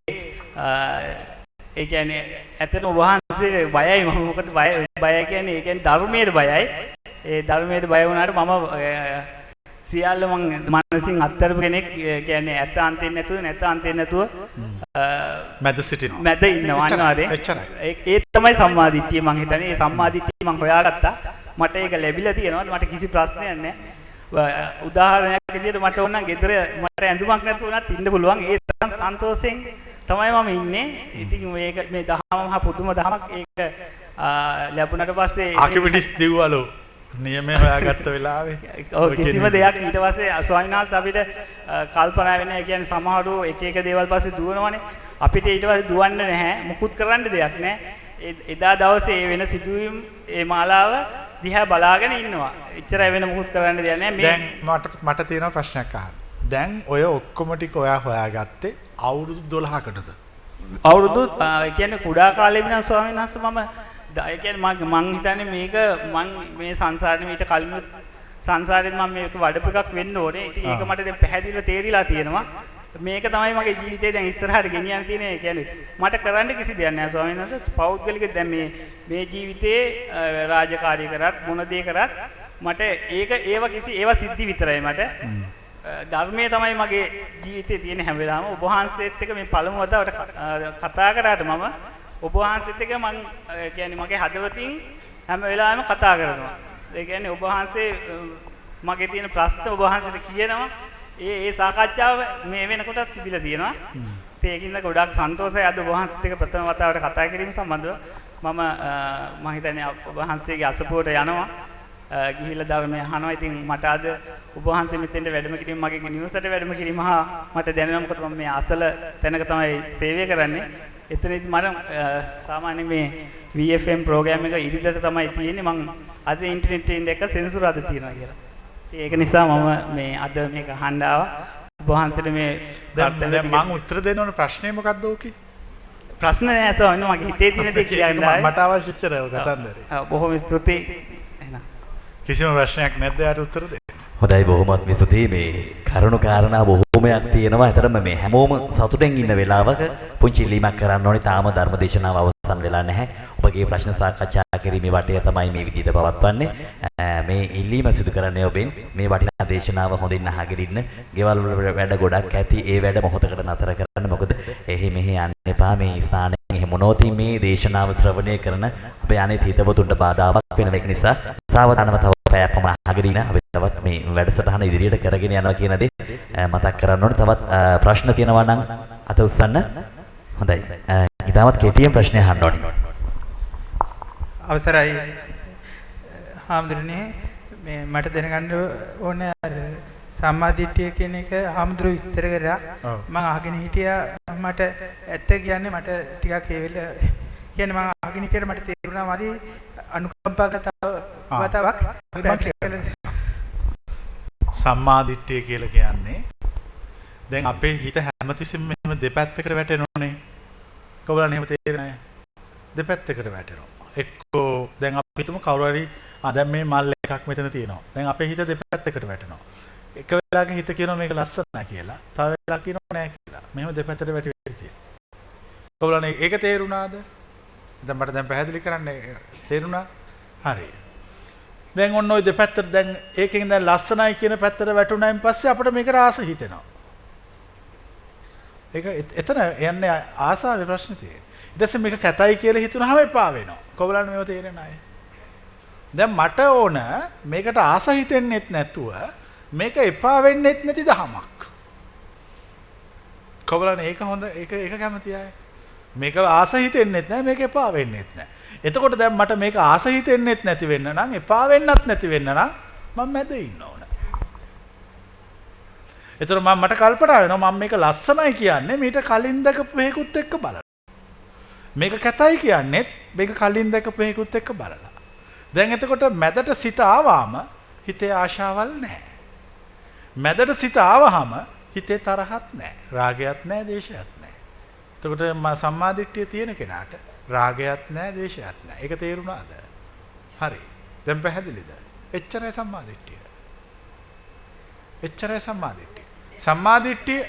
ඒ කියන්නේ ඇත්තටම ඔබ වහන්සේ බයයි. මම මොකද බය කියන්නේ ඒ කියන්නේ ධර්මයට බයයි. ඒ ධර්මයට බය වුණාට මම සියල්ල මං මනසින් අත්තරපු කෙනෙක්. ඒ කියන්නේ ඇත්ත අන්තෙන් නැතුව නැත අන්තෙන් නැතුව මැද සිටිනවා. මැද ඉන්නවා අනිවාර්යෙන්. එච්චරයි. ඒ තමයි සම්මාදිට්ඨිය මං හිතන්නේ. ඒ සම්මාදිට්ඨිය මං හොයාගත්තා. මට ඒක ලැබිලා තියෙනවා. මට කිසි ප්‍රශ්නයක් නැහැ. උදාහරණයක් විදිහට මට ඕන නම් ගෙදර මට ඇඳුමක් නැතුව වුණත් ඉන්න පුළුවන්. ඒ තරම් සන්තෝෂෙන් තමයි මම ඉන්නේ. ඉතින් මේක මේ දහම මහා පුදුම දහමක්. ඒක ලැබුණාට පස්සේ ආකිමිඩිස් දිව්වලු නියමය හොයාගත්ත වෙලාවේ. ඔව් කිසිම දෙයක් ඊට පස්සේ ස්වාමීන් වහන්සේ අපිට කල්පනා වෙන්නේ. ඒ කියන්නේ සමහරව එක එක දේවල් පස්සේ දුවනවනේ. අපිට ඊට පස්සේ දුවන්න නැහැ. මුකුත් කරන්න දෙයක් නැහැ. එදා දවසේ ඒ වෙන සිදුවීම් ඒ මාලාව දිහා බලාගෙන ඉන්නවා. එච්චරයි වෙන මුකුත් කරන්න දෙයක් නැහැ. මේ දැන් මට තියෙන ප්‍රශ්නයක් අහන්න. දැන් ඔය ඔක්කොම ටික ඔයා හොයාගත්තේ අවුරුදු 12කටද? අවුරුදු ඒ කියන්නේ කුඩා කාලේ ඉඳන් ස්වාමීන් වහන්සේ මම ඒ කියන්නේ මං හිතන්නේ මේක මං මේ සංසාරේ ඊට කලින් සංසාරෙත් මම මේක වඩපු එකක් වෙන්න ඕනේ. ඉතින් ඒක මට දැන් පැහැදිලිව තේරිලා තියෙනවා. මේක තමයි මගේ ජීවිතේ දැන් ඉස්සරහට ගෙනියන්න තියෙන. ඒ කියන්නේ මට කරන්න කිසි දෙයක් නෑ ස්වාමීන් වහන්සේ. පෞද්ගලික දැන් මේ ජීවිතේ රාජකාරී කරත් මොන දේ කරත් මට ඒක ඒව කිසි ඒව සිද්ධි විතරයි මට. ධර්මයේ තමයි මගේ ජීවිතේ තියෙන හැම වෙලාවම. ඔබ වහන්සේත් එක්ක මේ පළමු වතාවට කතා කරාට මම ඔබ වහන්සේත් එක්ක මං කියන්නේ මගේ හදවතින් හැම වෙලාවෙම කතා කරනවා. ඒ කියන්නේ ඔබ වහන්සේ මගේ තියෙන ප්‍රශ්න ඔබ වහන්සේට කියනවා. ඒ සාකච්ඡාව මේ වෙනකොටත් තිබිලා තියෙනවා. ඉතින් ඒකින්ද ගොඩාක් සන්තෝෂයි අද ඔබ වහන්සේත් එක්ක ප්‍රථම වතාවට කතා කිරීම සම්බන්ධව. මම මං හිතන්නේ ඔබ වහන්සේගේ අසපුවට යනවා. ගිහිල්ලා ධර්මය අහනවා. ඉතින් මට අද ඔබ වහන්සේ මෙතෙන්ට වැඩම කිරීම මගේ නිවසට වැඩම කිරීම හා මට දැනෙනවා. මොකද මම මේ අසල තැනක තමයි සේවය කරන්නේ. එතනදි මට සාමාන්‍ය මේ VFM programme එක ඉරිදට තමයි තියෙන්නේ. මං අද ඉන්ටර්නෙට් එකෙන් දැක්ක සෙන්සුරාද තියෙනවා කියලා. ඉතින් ඒක නිසා මම මේ අද මේක අහන්න ආවා. ඔබ වහන්සේට මේ දැන් මං උත්තර දෙන්න ඕන ප්‍රශ්නේ මොකද්ද ඕකේ? ප්‍රශ්න නෑ ස්වාමීන් වහන්සේ මගේ හිතේ තියෙන දේ කියන්න ආවේ. මට අවශ්‍ය ඉච්චරයි ඔය කතන්දරේ. ඔව් බොහොම ස්තුතියි. එහෙනම් කිසිම ප්‍රශ්නයක් නැද්ද යාට උත්තර දෙන්න? හොඳයි බොහොමත්ම ස්තුතියි. මේ කරුණු කාරණා බොහොමයක් තියෙනවා. ඇතරම මේ හැමෝම සතුටෙන් ඉන්න වෙලාවක පුංචි ඉල්ලීමක් කරන්න ඕනේ. තාම ධර්ම දේශනාව අවසන් වෙලා නැහැ. ඔබගේ ප්‍රශ්න සාකච්ඡා කිරීමේ වටය තමයි මේ විදිහට පවත්වන්නේ. මේ ඉල්ලීම සිදු කරන්නේ ඔබෙන් මේ වටිනා දේශනාව හොඳින් අහගෙන ඉන්න. ගෙවල් වල වැඩ ගොඩක් ඇති. ඒ වැඩ මොහොතකට නතර කරන්න. මොකද එහෙ මෙහෙ යන්න එපා. මේ ස්ථානයෙන් එහෙම මොනෝති මේ දේශනාව ශ්‍රවණය කරන අපේ අනිත් හිතවතුන්ට බාධාවක් වෙන එක නිසා සාවධානව තව පැයක් පමණ අහගෙන ඉන්න. අපි තවත් මේ වැඩසටහන ඉදිරියට කරගෙන යනවා කියන දේ මතක් කරන්න ඕනේ. තවත් ප්‍රශ්න තියෙනවා නම් අත උස්සන්න. හොඳයි. ඉතාමත් කෙටියෙන් ප්‍රශ්නය අහන්න ඕනේ. අවසරයි හාමුදුරනේ, මේ මට දැනගන්න ඕනේ අර සම්මාදිට්ඨිය කියන එක හාමුදුරුවෝ විස්තර කරා. මම අහගෙන හිටියා. මට ඇත්ත කියන්නේ මට ටිකක් ඒ වෙල කියන්නේ මම අහගෙන හිටියට මට තේරුණා මදි අනුකම්පා කතාවක්. සම්මාදිට්ඨිය කියලා කියන්නේ දැන් අපේ හිත හැමතිස්සෙම මෙහෙම දෙපැත්තකට වැටෙනෝනේ. කොහොමද එහෙම තේරෙන්නේ නැහැ. දෙපැත්තකට වැටෙනවා. එක්කෝ දැන් අපි හිතමු කවුරු හරි දැන් මේ මල් එකක් මෙතන තියෙනවා. දැන් අපේ හිත දෙපැත්තකට වැටෙනවා. එක වෙලාවක හිත කියනවා මේක ලස්සනයි කියලා. තව වෙලාවක කියනවා නෑ කියලා. මෙහෙම දෙපැත්තට වැටි වැටි තියෙනවා. කොහොමද ඒක තේරුණාද? දැන් මට දැන් පැහැදිලි කරන්න තේරුණා? හරි. දැන් ඔන්න ඔය දෙපැත්තට දැන් ඒකෙන් දැන් ලස්සනයි කියන පැත්තට වැටුණායින් පස්සේ අපිට මේකට ආස හිතෙනවා. ඒක එතන යන්නේ ආසාවේ ප්‍රශ්නේ තියෙන්නේ. ඊට පස්සේ මේක කැතයි කියලා හිතුනහම එපා වෙනවා. කොහොමද මේව තේරෙන්නේ නැහැ. දැන් මට ඕන මේකට ආස හිතෙන්නෙත් නැතුව මේක එපා වෙන්නෙත් නැති දහමක්. කොහොමද ඒක හොඳ ඒක ඒක කැමති අය. මේක ආස හිතෙන්නෙත් නැහැ මේක එපා වෙන්නෙත් නැහැ. එතකොට දැන් මට මේක ආස හිතෙන්නෙත් නැති වෙන්න නම් එපා වෙන්නත් නැති වෙන්න නම් මම මැද ඉන්න ඕන. එතකොට මම මට කල්පනා වෙනවා මම මේක ලස්සනයි කියන්නේ මීට කලින් දැකපු හේකුත් එක්ක බලලා. මේක කැතයි කියන්නේත් මේක කලින් දැකපු හේකුත් එක්ක බලලා. දැන් එතකොට මැදට සිත ආවාම හිතේ ආශාවල් නැහැ. මැදට සිත ආවහම හිතේ තරහත් නැහැ. රාගයත් නැහැ, ද්වේෂයත් නැහැ. එතකොට සම්මාදිට්ඨිය තියෙන කෙනාට රාගයත් නැහැ, ද්වේෂයත් නැහැ. ඒක තේරුණාද? හරි. දැන් පැහැදිලිද? එච්චරයි සම්මාදිට්ඨිය. එච්චරයි සම්මාදිට්ඨිය. සම්මාදිට්ඨිය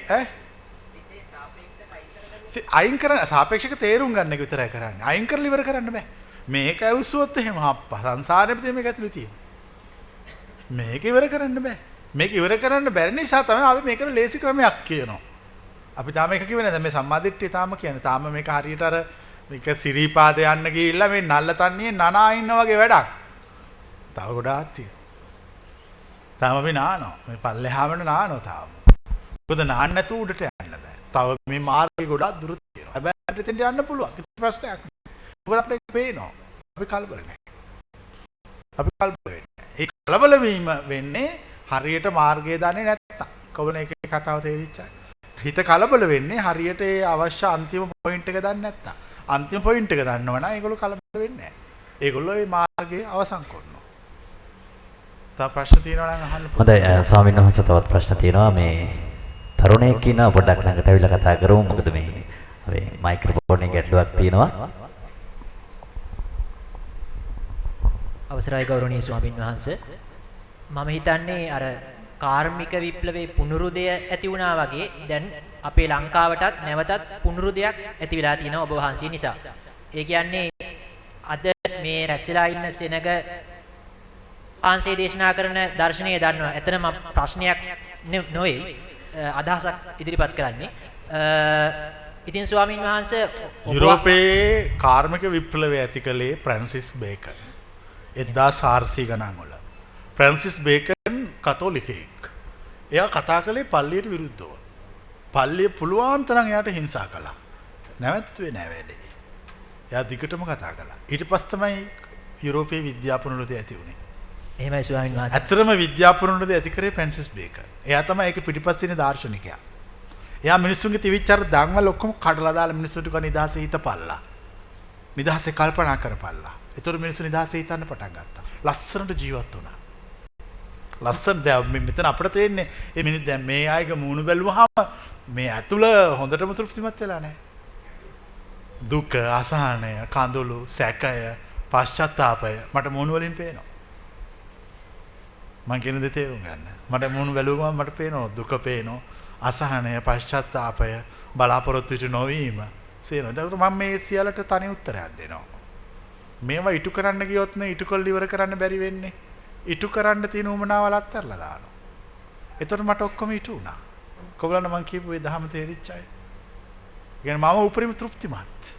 අයින් කරන සාපේක්ෂක තේරුම් ගන්න එක විතරයි කරන්නේ. අයින් කරලා ඉවර කරන්න බෑ. මේක ඇවුස්සුවොත් එහෙම අප්පා සංසාරෙම තියෙන මේක ඇතුලේ තියෙන. මේක ඉවර කරන්න බෑ. මේක ඉවර කරන්න බැරි නිසා තමයි අපි මේකට ලේසි ක්‍රමයක් කියනවා. අපි තාම ඒක කිව්වේ නෑ. දැන් මේ සම්මාදිට්ඨිය තාම කියන්නේ. තාම මේක හරියට අර මේක සිරිපාද යන්න ගිහිල්ලා මේ නල්ල තන්නියේ නනා ඉන්න වගේ වැඩක්. තව ගොඩාක් තියෙනවා. තාම අපි නානවා. මේ පල්ලෙහාම නානවා තාම. මොකද නාන්න නැතුව උඩට යන්න බෑ. තව මේ මාර්ගය ගොඩාක් දුර තියෙනවා. හැබැයි අපිට එතෙන්ට යන්න පුළුවන්. කිසි ප්‍රශ්නයක් නෑ. මොකද අපිට ඒක පේනවා. අපි කලබල නෑ. අපි කලබල වෙන්නේ නෑ. ඒ කලබල වීම වෙන්නේ හරියට මාර්ගය දන්නේ නැත්තම්. කොහොමද ඒකේ කතාව තේරිච්ච අය? හිත කලබල වෙන්නේ හරියට ඒ අවශ්‍ය අන්තිම පොයින්ට් එක දන්නේ නැත්තම්. අන්තිම පොයින්ට් එක දන්නවා නම් ඒගොල්ලෝ කලබල වෙන්නේ නෑ. ඒගොල්ලෝ මේ මාර්ගය අවසන් කරනවා. තව ප්‍රශ්න තියෙනවා නම් අහන්න පුළුවන්. හොඳයි ස්වාමීන් වහන්සේ තවත් ප්‍රශ්න තියෙනවා. මේ තරුණයෙක් ඉන්නවා පොඩ්ඩක් ළඟට ඇවිල්ලා කතා කරමු. මොකද මේ අපේ මයික්‍රොෆෝන් එකේ ගැටලුවක් තියෙනවා. අවසරයි ගෞරවනීය ස්වාමීන් වහන්සේ. මම හිතන්නේ අර කාර්මික විප්ලවයේ පුනරුදය ඇති වුණා වගේ දැන් අපේ ලංකාවටත් නැවතත් පුනරුදයක් ඇති වෙලා තියෙනවා ඔබ වහන්සේ නිසා. ඒ කියන්නේ අද මේ රැස්වෙලා ඉන්න සෙනග වහන්සේ දේශනා කරන දර්ශනය දන්නවා. එතන මම ප්‍රශ්නයක් නොවේ අදහසක් ඉදිරිපත් කරන්නේ. ඉතින් ස්වාමීන් වහන්සේ යුරෝපයේ කාර්මික විප්ලවය ඇති කළේ ෆ්‍රැන්සිස් බේකන් 1400 ගණන් වල. ෆ්‍රැන්සිස් බේකන් කතෝලිකයෙක්. එයා කතා කළේ පල්ලියට විරුද්ධව. පල්ලිය පුළුවන් තරම් එයාට හිංසා කළා. නැවැත්තුවේ නෑ වැඩේ. එයා දිගටම කතා කළා. ඊට පස්සේ තමයි යුරෝපයේ විද්‍යා පුනරුදය ඇති වුණේ. එහෙමයි ස්වාමීන් වහන්සේ. ඇත්තටම විද්‍යා පුනරුදය ඇති කරේ ෆ්‍රැන්සිස් බේකන්. එයා තමයි ඒක පිටිපස්සේ ඉන්න දාර්ශනිකයා. එයා මිනිස්සුන්ගේ තිබිච්ච අර දන්වල ඔක්කොම කඩලා දාලා මිනිස්සුන්ට කිව්වා නිදහසේ හිතපල්ලා. නිදහසේ කල්පනා කරපල්ලා. ඒතර මිනිස්සු නිදහසේ හිතන්න පටන් ගත්තා. ලස්සනට ජීවත් වුණා. ලස්සන දැන් මෙතන අපිට තේරෙන්නේ මේ මිනිස් දැන් මේ අයගේ මූණ බැලුවහම මේ ඇතුළ හොඳටම තෘප්තිමත් වෙලා නැහැ. දුක, අසහනය, කඳුළු, සැකය, පශ්චාත්තාපය මට මූණ වලින් පේනවා. මං කියන දේ තේරුම් ගන්න. මට මූණ බැලුවම මට පේනවා දුක පේනවා, අසහනය, පශ්චාත්තාපය, බලාපොරොත්තු ඉටු නොවීම සේනවා. ඒකට මම මේ සියල්ලට තනි උත්තරයක් දෙනවා. මේවා ඉටු කරන්න ගියොත් නේ ඉටු කරලා ඉවර කරන්න බැරි වෙන්නේ. ඉටු කරන්න තියෙන උමනාවල අත්හැරලා දානවා. එතකොට මට ඔක්කොම ඉටු වුණා. කොබලන්න මං කියපු ඒ දහම තේරිච්ච අය. ඒ කියන්නේ මම උපරිම තෘප්තිමත්.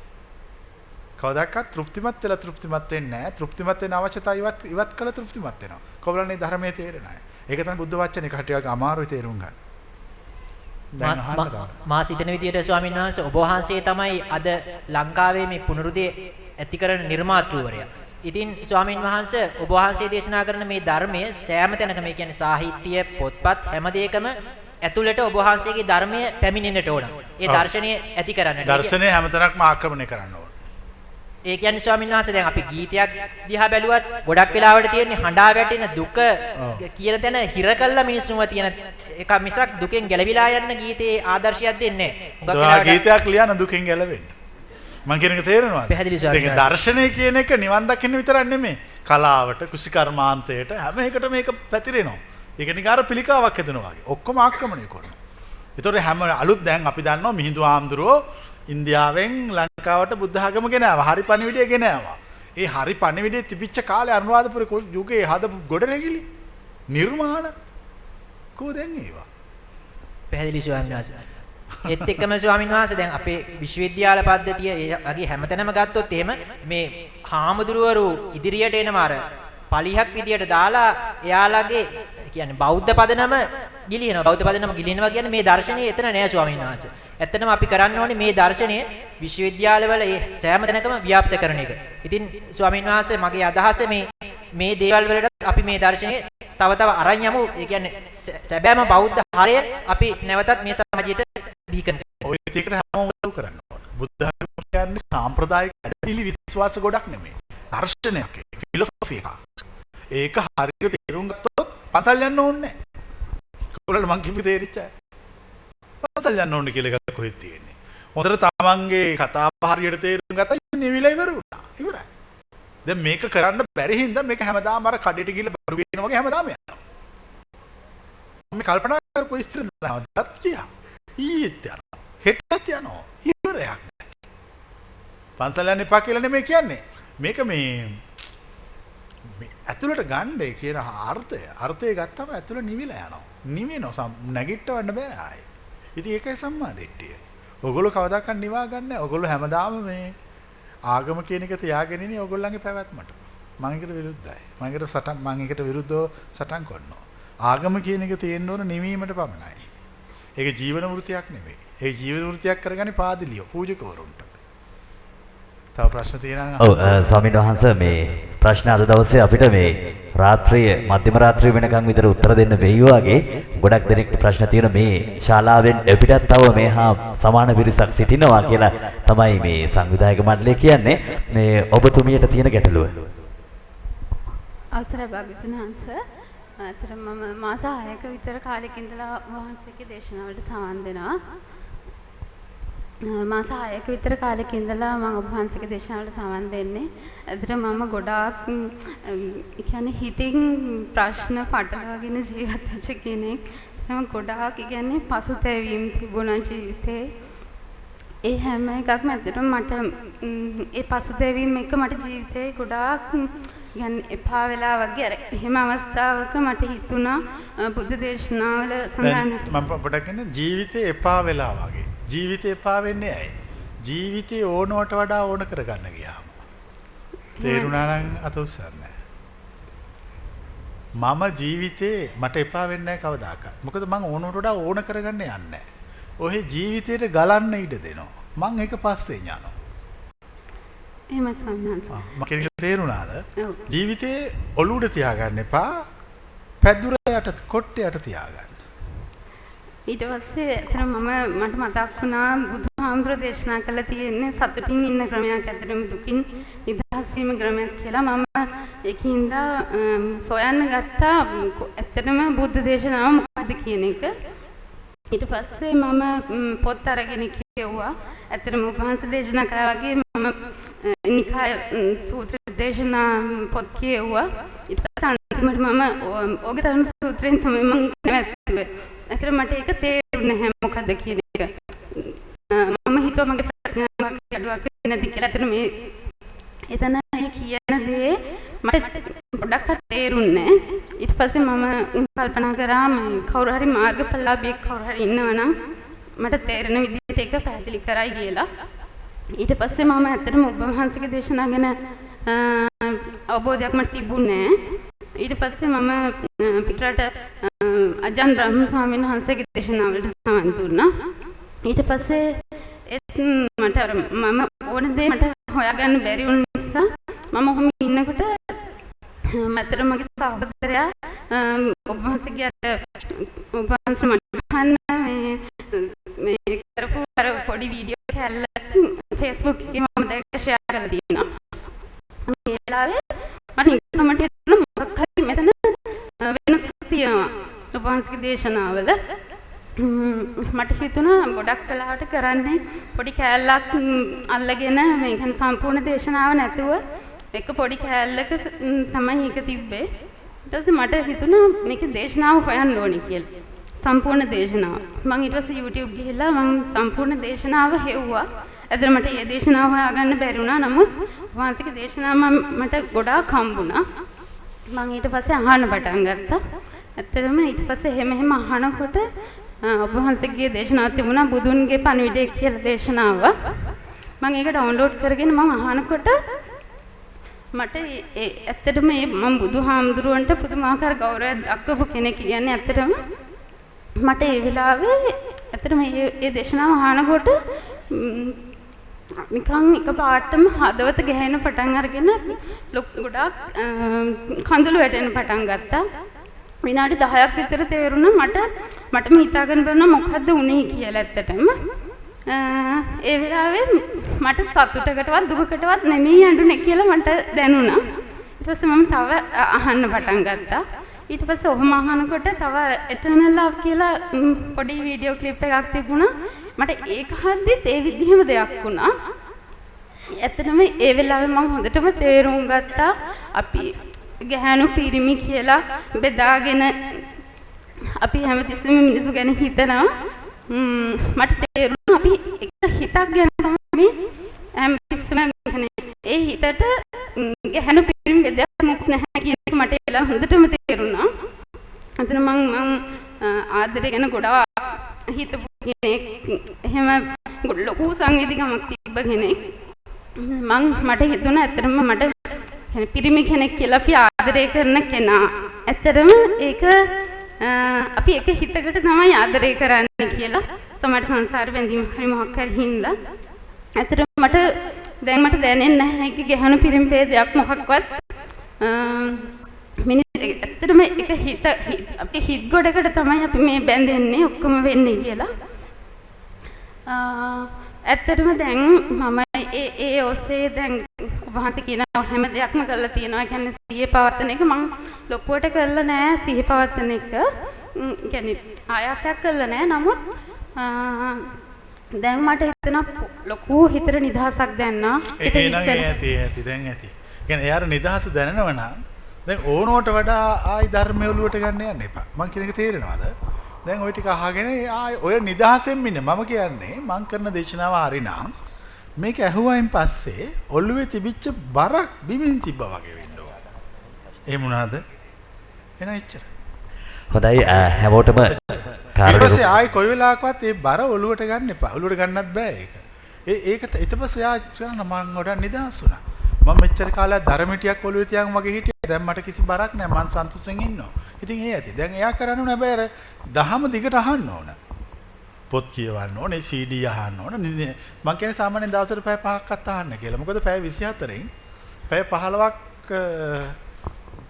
කවදාකවත් තෘප්තිමත් වෙලා තෘප්තිමත් වෙන්නේ නැහැ. තෘප්තිමත් වෙන අවශ්‍යතාවය ඉවත් කළා තෘප්තිමත් වෙනවා. කොබලන්නේ ධර්මයේ තේරෙන අය. ඒක තමයි බුද්ධ වචනේ ටිකක් අමාරුයි තේරුම් ගන්න. දැන් අහන්න තව. මා සිතන විදියට ස්වාමීන් වහන්සේ ඔබ වහන්සේ තමයි අද ලංකාවේ මේ පුනරුදය ඇති කරන නිර්මාතෘවරයා. ඉතින් ස්වාමින් වහන්සේ ඔබ වහන්සේ දේශනා කරන මේ ධර්මය සෑම තැනකම, ඒ කියන්නේ සාහිත්‍ය, පොත්පත් හැම දෙයකම ඇතුළට ඔබ වහන්සේගේ ධර්මය පැමිණෙන්නට ඕන. ඒ දර්ශනය ඇති කරන්නට. දර්ශනය හැම තැනකම ආක්‍රමණය කරන්න ඕන. ඒ කියන්නේ ස්වාමීන් වහන්සේ දැන් අපි ගීතයක් දිහා බැලුවත් ගොඩක් වෙලාවට තියෙන්නේ හඬා වැටෙන දුක කියන තැන හිර කළා මිනිස්සුන්ව තියෙන එක මිසක් දුකෙන් ගැලවිලා යන්න ගීතේ ආදර්ශයක් දෙන්නේ නැහැ. හුඟක් වෙලාවට ගීතයක් ලියන දුකෙන් ගැලවෙන්න. මං කියන එක තේරෙනවද? පැහැදිලි ස්වාමීන් වහන්සේ. දර්ශනය කියන එක නිවන් දකින්න විතරක් නෙමෙයි. කලාවට, කුසිකර්මාන්තයට හැම එකටම මේක පැතිරෙනවා. ඒක නිකන් අර පිළිකාවක් හැදෙනවා වගේ. ඔක්කොම ආක්‍රමණය කරනවා. ඒතකොට හැම අලුත් දැන් අපි දන්නවා මිහිඳු ආම්දුරෝ ඉන්දියාවෙන් ලංකාවට බුද්ධ ආගම ගෙන ආවා. හරි පණිවිඩය ගෙන ආවා. ඒ හරි පණිවිඩය තිබිච්ච කාලේ අනුරාධපුර යුගයේ හදපු ගොඩනැගිලි නිර්මාණ කෝ දැන් ඒවා? පැහැදිලි ස්වාමීන් වහන්සේ. ඒත් එක්කම ස්වාමීන් වහන්සේ දැන් අපේ විශ්වවිද්‍යාල පද්ධතිය ඒ වගේ හැමතැනම ගත්තොත් එහෙම මේ හාමුදුරුවරු ඉදිරියට එනවා අර පලිහක් විදියට දාලා එයාලගේ කියන්නේ බෞද්ධ පදනම ගිලිනවා. බෞද්ධ පදනම ගිලිනවා කියන්නේ මේ දර්ශනය එතන නෑ ස්වාමීන් වහන්සේ. ඇත්තටම අපි කරන්න ඕනේ මේ දර්ශනය විශ්වවිද්‍යාලවල ඒ සෑම තැනකම ව්‍යාප්ත කරන එක. ඉතින් ස්වාමීන් වහන්සේ මගේ අදහස මේ දේවල් වලට අපි මේ දර්ශනය තව තව අරන් යමු. ඒ කියන්නේ සැබෑම බෞද්ධ හරය අපි නැවතත් මේ සමාජයට බිහි කරන්න. ඔය ටිකට හැමෝම උදව් කරන්න ඕන. බුද්ධ ධර්ම කියන්නේ සාම්ප්‍රදායික ඇදහිලි විශ්වාස ගොඩක් නෙමෙයි. දර්ශනයක් ඒක. ෆිලොසොෆි එකක්. ඒක හරියට තේරුම් ගත්තොත් පන්සල් යන්න ඕනේ නැහැ. ඔයාලට මං කිව්වේ තේරිච්ච අය. පන්සල් යන්න ඕනේ කියලා එකක් කොහෙද තියෙන්නේ? හොඳට තමන්ගේ කතාව හරියට තේරුම් ගත්තා නිවිලා ඉවර වුණා. ඉවරයි. දැන් මේක කරන්න බැරි හින්දා මේක හැමදාම අර කඩේට ගිහලා බඩු ගේනවා වගේ හැමදාම යනවා. මම කල්පනා කරපු ඉස්තර නෑ කියා. ඊයේත් යනවා. හෙටත් යනවා. ඉවරයක් නෑ. පන්සල් යන්න එපා කියලා නෙමෙයි කියන්නේ. මේක මේ ඇතුළට ගන්න කියන අර්ථය ගත්තම ඇතුළ නිවිලා යනවා. නිවෙනවා. නැගිටවන්න බෑ ආයේ. ඉතින් ඒකයි සම්මා දිට්ඨිය. ඔයගොල්ලෝ කවදාකවත් නිවා ගන්න නෑ. ඔයගොල්ලෝ හැමදාම මේ ආගම කියන එක තියාගෙන ඉන්නේ ඔයගොල්ලන්ගේ පැවැත්මට. මං ඒකට විරුද්ධයි. මං ඒකට විරුද්ධව සටන් කරනවා. ආගම කියන එක තියෙන්න ඕන නිවීමට පමණයි. ඒක ජීවන වෘත්තියක් නෙමෙයි. ඒ ජීවන වෘත්තියක් කරගන්නේ පාදිලියෝ පූජකවරුන්ට. තව ප්‍රශ්න තියෙනවා? ඔව් ස්වාමීන් වහන්සේ මේ ප්‍රශ්න අද දවසේ අපිට මේ රාත්‍රිය මධ්‍යම රාත්‍රිය වෙනකන් විතර උත්තර දෙන්න වෙයි වගේ ගොඩක් දෙනෙක්ට ප්‍රශ්න තියෙන මේ ශාලාවෙන් පිටත් තව මේ හා සමාන පිරිසක් සිටිනවා කියලා තමයි මේ සංවිධායක මණ්ඩලය කියන්නේ. මේ ඔබතුමියට තියෙන ගැටලුව. අවසරයි භාග්‍යවතුන් වහන්සේ. අතර මම මාස 6ක විතර කාලෙක ඉඳලා වහන්සේගේ දේශනාවලට සවන් දෙනවා. මාස 6ක විතර කාලෙක ඉඳලා මම ඔබ වහන්සේගේ දේශනාවලට සවන් දෙන්නේ. අතර මම ගොඩාක් ඒ කියන්නේ හිතින් ප්‍රශ්න පටලවාගෙන ජීවත් වෙච්ච කෙනෙක්. මම ගොඩාක් ඒ කියන්නේ පසුතැවීම් තිබුණා ජීවිතේ. ඒ හැම එකක්ම ඇත්තටම මට ඒ පසුතැවීම් එක මට ජීවිතේ ගොඩාක් කියන්නේ එපා වෙලා වගේ අර එහෙම අවස්ථාවක මට හිතුණා බුද්ධ දේශනාවල සඳහන් මම පොඩ්ඩක් කියන්නේ ජීවිතේ එපා වෙලා වගේ. ජීවිතේ එපා වෙන්නේ ඇයි? ජීවිතේ ඕනවට වඩා ඕන කරගන්න ගියාම. තේරුණා නම් අත උස්සන්න. මම ජීවිතේ මට එපා වෙන්නේ නැහැ කවදාකවත්. මොකද මං ඕනවට වඩා ඕන කරගන්න යන්නේ නැහැ. ඔහේ ජීවිතේට ගලන්න ඉඩ දෙනවා. මං ඒක පස්සේ යනවා. එහෙමයි ස්වාමීන් වහන්සේ. මම කියන එක තේරුණාද? ජීවිතේ ඔලුවට තියාගන්න එපා. පැදුර යට කොට්ටේ යට තියාගන්න. ඊට පස්සේ අතන මට මතක් වුණා බුදුහාමුදුර දේශනා කළා තියෙන්නේ සතුටින් ඉන්න ක්‍රමයක් ඇත්තටම දුකින් නිදහස් වීම ක්‍රමයක් කියලා. මම ඒකින්ද සොයන්න ගත්තා ඇත්තටම බුද්ධ දේශනාව මොකද්ද කියන එක. ඊට පස්සේ මම පොත් අරගෙන කියුවා. ඇත්තටම ඔබ වහන්සේ දේශනා කළා වගේ මම නිකාය සූත්‍ර දේශනා පොත් කියුවා. ඊට පස්සේ අන්තිමට මම ඕගතරණ සූත්‍රයෙන් තමයි මම නැවැත්තුවේ. ඇත්තටම මට ඒක තේරුන්නේ නැහැ මොකද්ද කියන එක. මම හිතුවා මගේ ප්‍රඥාවක් අඩුවක් වෙන්නේ නැති කියලා. ඇත්තටම මේ එතන ඒ කියන දේ මට පොඩ්ඩක්වත් තේරුන්නේ නැහැ. ඊට පස්සේ මම කල්පනා කරා මේ කවුරු හරි මාර්ගඵලලාභියෙක් කවුරු හරි ඉන්නවා නම් මට තේරෙන විදිහට ඒක පැහැදිලි කරයි කියලා. ඊට පස්සේ මම ඇත්තටම ඔබ වහන්සේගේ දේශනා ගැන අවබෝධයක් මට තිබුණේ නැහැ. ඊට පස්සේ මම පිටරට අජාන් බ්‍රහ්ම ස්වාමීන් වහන්සේගේ දේශනාවලට සවන් දුන්නා. ඊට පස්සේ ඒත් මට අර මම ඕන දේ මට හොයාගන්න බැරි වුණ නිසා මම ඔහොම ඉන්නකොට මතර මගේ සහෝදරයා ඔබ වහන්සේගේ අර ඔබ වහන්සේ මට අහන්න මේ මේ කරපු අර පොඩි වීඩියෝ කැල්ල Facebook එකේ මම දැක්ක ෂෙයා කරලා තියෙනවා. මේ වෙලාවේ මට නිකම්මට හිතුණා මොකක් හරි මෙතන වෙනසක් තියෙනවා ඔබ වහන්සේගේ දේශනාවල. මට හිතුණා ගොඩක් වෙලාවට කරන්නේ පොඩි කෑල්ලක් අල්ලගෙන මේ කියන්නේ සම්පූර්ණ දේශනාව නැතුව එක පොඩි කෑල්ලක තමයි ඒක තිබ්බේ. ඊට පස්සේ මට හිතුණා මේක දේශනාව හොයන්න ඕනේ කියලා. සම්පූර්ණ දේශනාව. මං ඊට පස්සේ YouTube ගිහිල්ලා මං සම්පූර්ණ දේශනාව හෙව්වා. ඇත්තට මට ඒ දේශනාව හොයාගන්න බැරි වුණා. නමුත් වහන්සේගේ දේශනාව මට ගොඩාක් හම්බුණා. මං ඊට පස්සේ අහන්න පටන් ගත්තා. ඇත්තටම ඊට පස්සේ එහෙම එහෙම අහනකොට ඔබ වහන්සේගේ දේශනාවක් තිබුණා බුදුන්ගේ පණිවිඩය කියලා දේශනාව. මං ඒක ඩවුන්ලෝඩ් කරගෙන මං අහනකොට මට ඒ ඇත්තටම මේ මම බුදුහාමුදුරුවන්ට පුදුමාකාර ගෞරවයක් දක්වපු කෙනෙක්. කියන්නේ ඇත්තටම මට ඒ වෙලාවේ ඇත්තටම ඒ දේශනාව අහනකොට නිකන් එකපාරටම හදවත ගැහෙන පටන් අරගෙන ගොඩාක් කඳුළු වැටෙන පටන් ගත්තා. විනාඩි 10ක් විතර තේරුණා මට මටම හිතාගන්න බැරුණා මොකද්ද වුනේ කියලා ඇත්තටම. ඒ වෙලාවේ මට සතුටකටවත් දුකකටවත් නෙමෙයි ඇඬුනේ කියලා මට දැනුණා. ඊට පස්සේ මම තව අහන්න පටන් ගත්තා. ඊට පස්සේ ඔහොම අහනකොට තව Eternal Love කියලා පොඩි වීඩියෝ ක්ලිප් එකක් තිබුණා. මට ඒක අහද්දිත් ඒ විදිහම දෙයක් වුණා. ඇත්තටම ඒ වෙලාවේ මම හොඳටම තේරුම් ගත්තා අපි ගැහැණු පිරිමි කියලා බෙදාගෙන අපි හැමතිස්සෙම මිනිස්සු ගැන හිතනවා. මට තේරුණා අපි එක හිතක් ගැන තමයි හැමතිස්සෙම ඒ හිතට ගැහැණු පිරිමි බෙදයක් මොකුත් නැහැ කියන එක මට ඒ වෙලාව හොඳටම තේරුණා. අතන මං ආදරය ගැන ගොඩාක් හිතපු කෙනෙක්, එහෙම ලොකු සංවේදීකමක් තිබ්බ කෙනෙක්. මං මට හිතුණා ඇත්තටම මට පිරිමි කෙනෙක් කියලා අපි ආදරය කරන කෙනා ඇත්තටම ඒක අපි එක හිතකට තමයි ආදරය කරන්නේ කියලා. සමහර සංසාර බැඳීම් හරි මොකක් හරි හින්දා ඇත්තටම මට දැන් මට දැනෙන්නේ නැහැ ඒක ගැහණු පිරිමි ભેදයක් මොකක්වත්. ඇත්තටම එක හිත අපේ හිත ගොඩකට තමයි අපි මේ බැඳෙන්නේ ඔක්කොම වෙන්නේ කියලා. ඇත්තටම දැන් මම ඒ ඒ ඔස්සේ දැන් ඔබ වහන්සේ කියන හැම දෙයක්ම කරලා තියෙනවා. ඒ කියන්නේ සිහිය පවත්තන එක මං ලොකුවට කරලා නෑ. සිහිය පවත්තන එක කියන්නේ ආයාසයක් කරලා නෑ. නමුත් දැන් මට හිතෙනවා ලොකු හිතට නිදහසක් දැනනවා. ඒ නම් ඒ ඇති ඇති දැන් ඇති. ඒ කියන්නේ එයාට නිදහස දැනෙනවා නම් දැන් ඕනවට වඩා ආයි ධර්මය ඔලුවට ගන්න යන්න එපා. මං කියන එක තේරෙනවද? දැන් ඔය ටික අහගෙන ආයි ඔය නිදහසෙන් ඉන්න. මම කියන්නේ මං කරන දේශනාව හරිනම් මේක ඇහුවයින් පස්සේ ඔළුවේ තිබිච්ච බරක් බිමින් තිබ්බා වගේ වෙන්න ඕන. එහෙම වුණාද? එහෙනම් එච්චර. හොඳයි හැමෝටම ඊට පස්සේ ආයි කොයි වෙලාවකවත් ඒ බර ඔළුවට ගන්න එපා. ඔළුවට ගන්නත් බෑ ඒක. ඒක ඊට පස්සේ ආ කරන මං ගොඩක් නිදහස් වුණා. මම මෙච්චර කාලයක් ධර්මිටියක් ඔළුවේ තියන් වගේ හිටියා. දැන් මට කිසි බරක් නෑ. මං සන්තෝෂෙන් ඉන්නවා. ඉතින් ඒ ඇති. දැන් එයා කරන්න ඕන හැබැයි අර දහම දිගට අහන්න ඕන. පොත් කියවන්න ඕනේ, CD අහන්න ඕන. මං කියන්නේ සාමාන්‍යයෙන් දවසට පැය 5ක්වත් අහන්න කියලා. මොකද පැය 24න් පැය 15ක්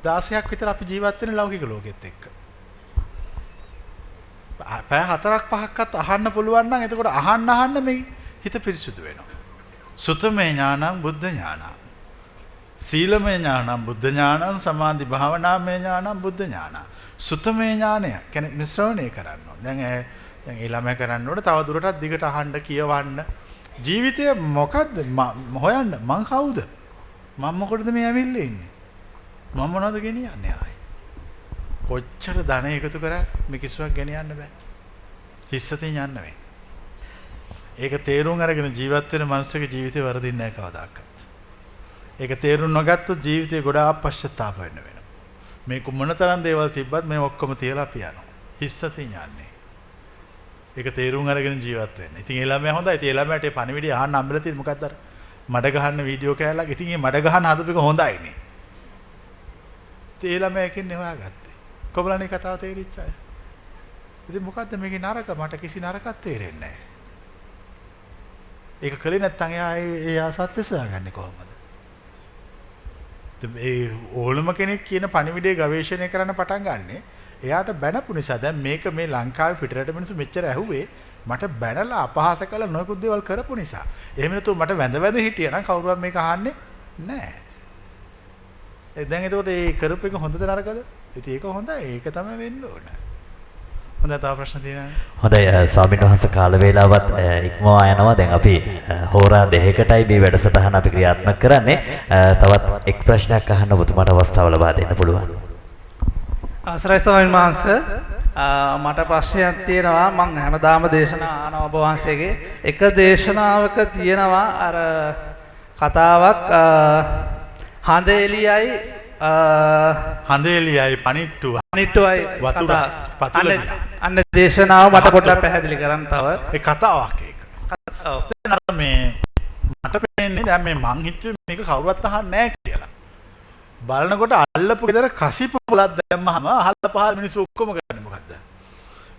16ක් විතර අපි ජීවත් වෙන ලෞකික ලෝකෙත් එක්ක. පැය 4ක් 5ක්වත් අහන්න පුළුවන් නම් එතකොට අහන්න අහන්න මේ හිත පිරිසුදු වෙනවා. සුතමේ ඥානං බුද්ධ ඥානං. සීලමය ඥානං බුද්ධ ඥානං, සමාධි භාවනාමය ඥානං බුද්ධ ඥානං. සුතමේ ඥානය කියන්නේ මිශ්‍රණය කරන්න ඕන. දැන් දැන් ඒ ළමයා කරන්න ඕන තව දුරටත් දිගට අහන්න කියවන්න. ජීවිතය මොකද්ද හොයන්න. මං කවුද? මං මොකටද මේ ඇවිල්ලා ඉන්නේ? මං මොනවද ගෙනියන්නේ ආයේ? කොච්චර ධන එකතු කරා මේ කිසිවක් ගෙනියන්න බෑ. හිස්සතින් යන්න වෙයි. ඒක තේරුම් අරගෙන ජීවත් වෙන මනුස්සයෙකුගේ ජීවිතේ වරදින්නේ නැහැ කවදාකවත්. ඒක තේරුම් නොගත්තොත් ජීවිතේ ගොඩාක් පශ්චාත්තාප වෙන්න වෙනවා. මේක මොන තරම් දේවල් තිබ්බත් මේ ඔක්කොම තියලා අපි යනවා. හිස්සතින් යන්නේ. ඒක තේරුම් අරගෙන ජීවත් වෙන්න. ඉතින් ඒ ළමයා හොඳයි. ඉතින් ඒ ළමයාට ඒ පණිවිඩය අහන්න හම්බෙලා තියෙන්නේ මොකද්ද අර මඩ ගහන්න වීඩියෝ කෑල්ලක්. ඉතින් මේ මඩ ගහන හදපු එක හොඳයිනේ. ඉතින් ඒ ළමයා එකකින් හොයාගත්තේ. කොබලනේ කතාව තේරිච්ච අය. ඉතින් මොකද්ද මේකේ නරක? මට කිසි නරකක් තේරෙන්නේ නැහැ. ඒක කළේ නැත්නම් එයා එයා සත්‍ය සොයාගන්නේ කොහොමද? ඒ ඕනම කෙනෙක් කියන පණිවිඩය ගවේෂණය කරන්න පටන් ගන්නෙ එයාට බැනපු නිසා. දැන් මේක මේ ලංකාවේ පිටරට මිනිස්සු මෙච්චර ඇහුවේ මට බැනලා අපහාස කළා නොයෙකුත් දේවල් කරපු නිසා. එහෙම නැතුව මට වැඳ වැඳ හිටියා නම් කවුරුවත් මේක අහන්නේ නැහැ. දැන් එතකොට ඒ කරපු එක හොඳද නරකද? ඉතින් ඒක හොඳයි. ඒක තමයි වෙන්න ඕන. හොඳයි, තව ප්‍රශ්න තියෙනවද? හොඳයි ස්වාමීන් වහන්සේ, කාල වේලාවත් ඉක්මවා යනවා. දැන් අපි හෝරා දෙකකටයි මේ වැඩසටහන අපි ක්‍රියාත්මක කරන්නේ. තවත් එක් ප්‍රශ්නයක් අහන්න ඔබතුමාට අවස්ථාව ලබා දෙන්න පුළුවන්. අවසරයි ස්වාමීන් වහන්සේ, මට ප්‍රශ්නයක් තියෙනවා. මං හැමදාම දේශනා අහනවා ඔබ වහන්සේගේ. එක දේශනාවක තියෙනවා අර කතාවක්, හඳ එළියයි පනිට්ටුවයි වතුර පතුල. අන්න දේශනාව මට පොඩ්ඩක් පැහැදිලි කරන්න තව. ඒ කතාවක් ඒක. ඔව්. දැන් අර මේ මට පේන්නේ දැන් මේ මං හිතුවේ මේක කවුරුවත් අහන්නේ නැහැ කියලා. බලනකොට අල්ලපු ගෙදර කසිපු පොලක් දැම්මහම අහල පහල මිනිස්සු ඔක්කොම කරන්නේ මොකද්ද?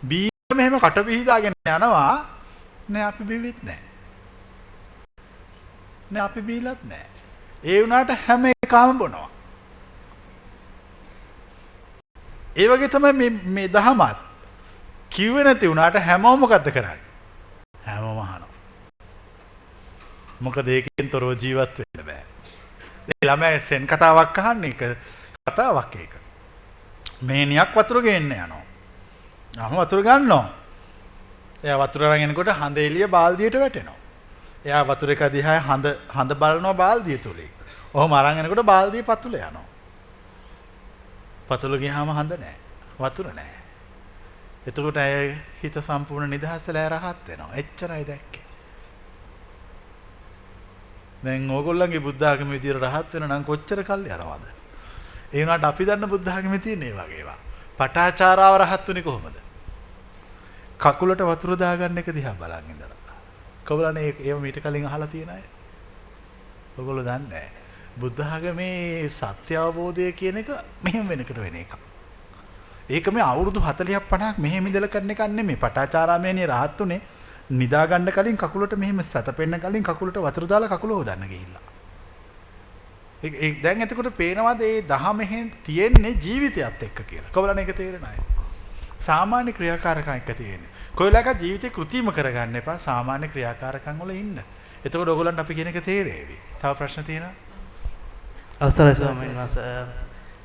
බීම මෙහෙම කට පිහිදාගෙන යනවා. නෑ අපි බිව්වෙත් නෑ. නෑ අපි බීලත් නෑ. ඒ වුණාට හැම එකම බොනවා. ඒ වගේ තමයි මේ මේ දහමත් කිව්වේ නැති වුණාට හැමෝම මොකද්ද කරන්නේ? හැමෝම අහනවා. මොකද ඒකෙන් තොරව ජීවත් වෙන්න බෑ. ඒ ළමයා සෙන් කතාවක් අහන්නේ, ඒක කතාවක් ඒක. මේනියක් වතුර ගේන්න යනවා. අහම වතුර ගන්නවා. එයා වතුර අරන් එනකොට හඳ එළිය බාල්දියට වැටෙනවා. එයා වතුර එක දිහා හඳ බලනවා බාල්දිය තුලින්. ඔහොම අරන් එනකොට බාල්දිය පතුල යනවා. පතුල ගියාම හඳ නෑ. වතුර නෑ. එතකොට ඇය හිත සම්පූර්ණ නිදහස් වෙලා රහත් වෙනවා. එච්චරයි දැක්කේ. දැන් ඕගොල්ලන්ගේ බුද්ධ ආගම විදියට රහත් වෙන නම් කොච්චර කල් යනවද? ඒ වුණාට අපි දන්න බුද්ධ ආගමේ තියෙන ඒ වගේ ඒවා. පටාචාරාව රහත් උනේ කොහොමද? කකුලට වතුර දාගන්න එක දිහා බලන් ඉඳලා. කොබලනේ ඒව මීට කලින් අහලා තියෙන අය. ඔයගොල්ලෝ දන්නේ නැහැ. බුද්ධ ආගමේ සත්‍ය අවබෝධය කියන එක මෙහෙම වෙනකට වෙන එකක්. ඒක මේ අවුරුදු 40ක් 50ක් මෙහෙම ඉඳලා කරන එකක් නෙමෙයි. පටාචාරාමේනිය රහත් උනේ නිදා ගන්න කලින් කකුලට මෙහෙම සතපෙන්න කලින් කකුලට වතුර දාලා කකුල හොදන්න ගිහිල්ලා. ඒ දැන් එතකොට පේනවාද ඒ දහමෙහෙන් තියෙන්නේ ජීවිතයත් එක්ක කියලා. කොබලන එක තේරෙන අය. සාමාන්‍ය ක්‍රියාකාරකම් එක තියෙන්නේ. කොයි වෙලාවක ජීවිතේ කෘතිම කරගන්න එපා. සාමාන්‍ය ක්‍රියාකාරකම් වල ඉන්න. එතකොට ඔයගොල්ලන්ට අපි කියන එක තේරෙවි. තව ප්‍රශ්න තියෙනවද? අවසරයි ස්වාමීන් වහන්සේ,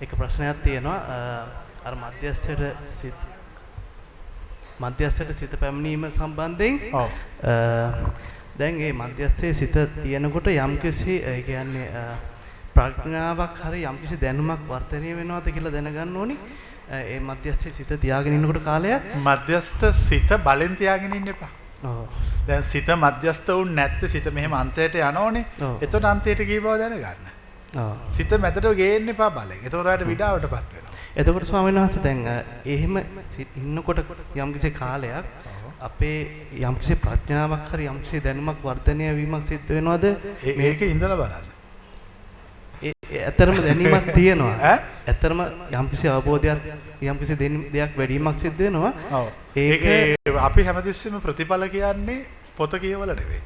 එක ප්‍රශ්නයක් තියෙනවා. අර මධ්‍යස්ථයට සිත පැමිණීම සම්බන්ධයෙන්. ඔව්. දැන් මේ මධ්‍යස්ථයේ සිත තියෙනකොට යම්කිසි ඒ කියන්නේ ප්‍රඥාවක් හරි යම්කිසි දැනුමක් වර්ධනය වෙනවද කියලා දැනගන්න ඕනි. ඒ මධ්‍යස්ථයේ සිත තියාගෙන ඉන්නකොට කාලයක් මධ්‍යස්ථ සිත බලෙන් තියාගෙන ඉන්න එපා. ඔව්. දැන් සිත මධ්‍යස්ථ වුණ නැත්te සිත මෙහෙම අන්තයට යනෝනේ. එතකොට අන්තයට ගිය බව දැනගන්න. ඔව්. සිත මැදට ගේන්න එපා බලෙන්. එතකොට ඔයාලට විඩාවටපත් වෙනවා. එතකොට ස්වාමීන් වහන්සේ දැන් එහෙම ඉන්නකොට යම්කිසි කාලයක් අපේ යම්කිසි ප්‍රඥාවක් හරි යම්කිසි දැනුමක් වර්ධනය වීමක් සිද්ධ වෙනවද? මේක ඉඳලා බලන්න. ඒ ඇත්තටම දැනීමක් තියෙනවා. ඇත්තටම යම්කිසි අවබෝධයක් යම්කිසි දෙයක් වැඩිවීමක් සිද්ධ වෙනවා. ඔව්. ඒක අපි හැමතිස්සෙම ප්‍රතිඵල කියන්නේ පොත කියවල නෙවෙයි.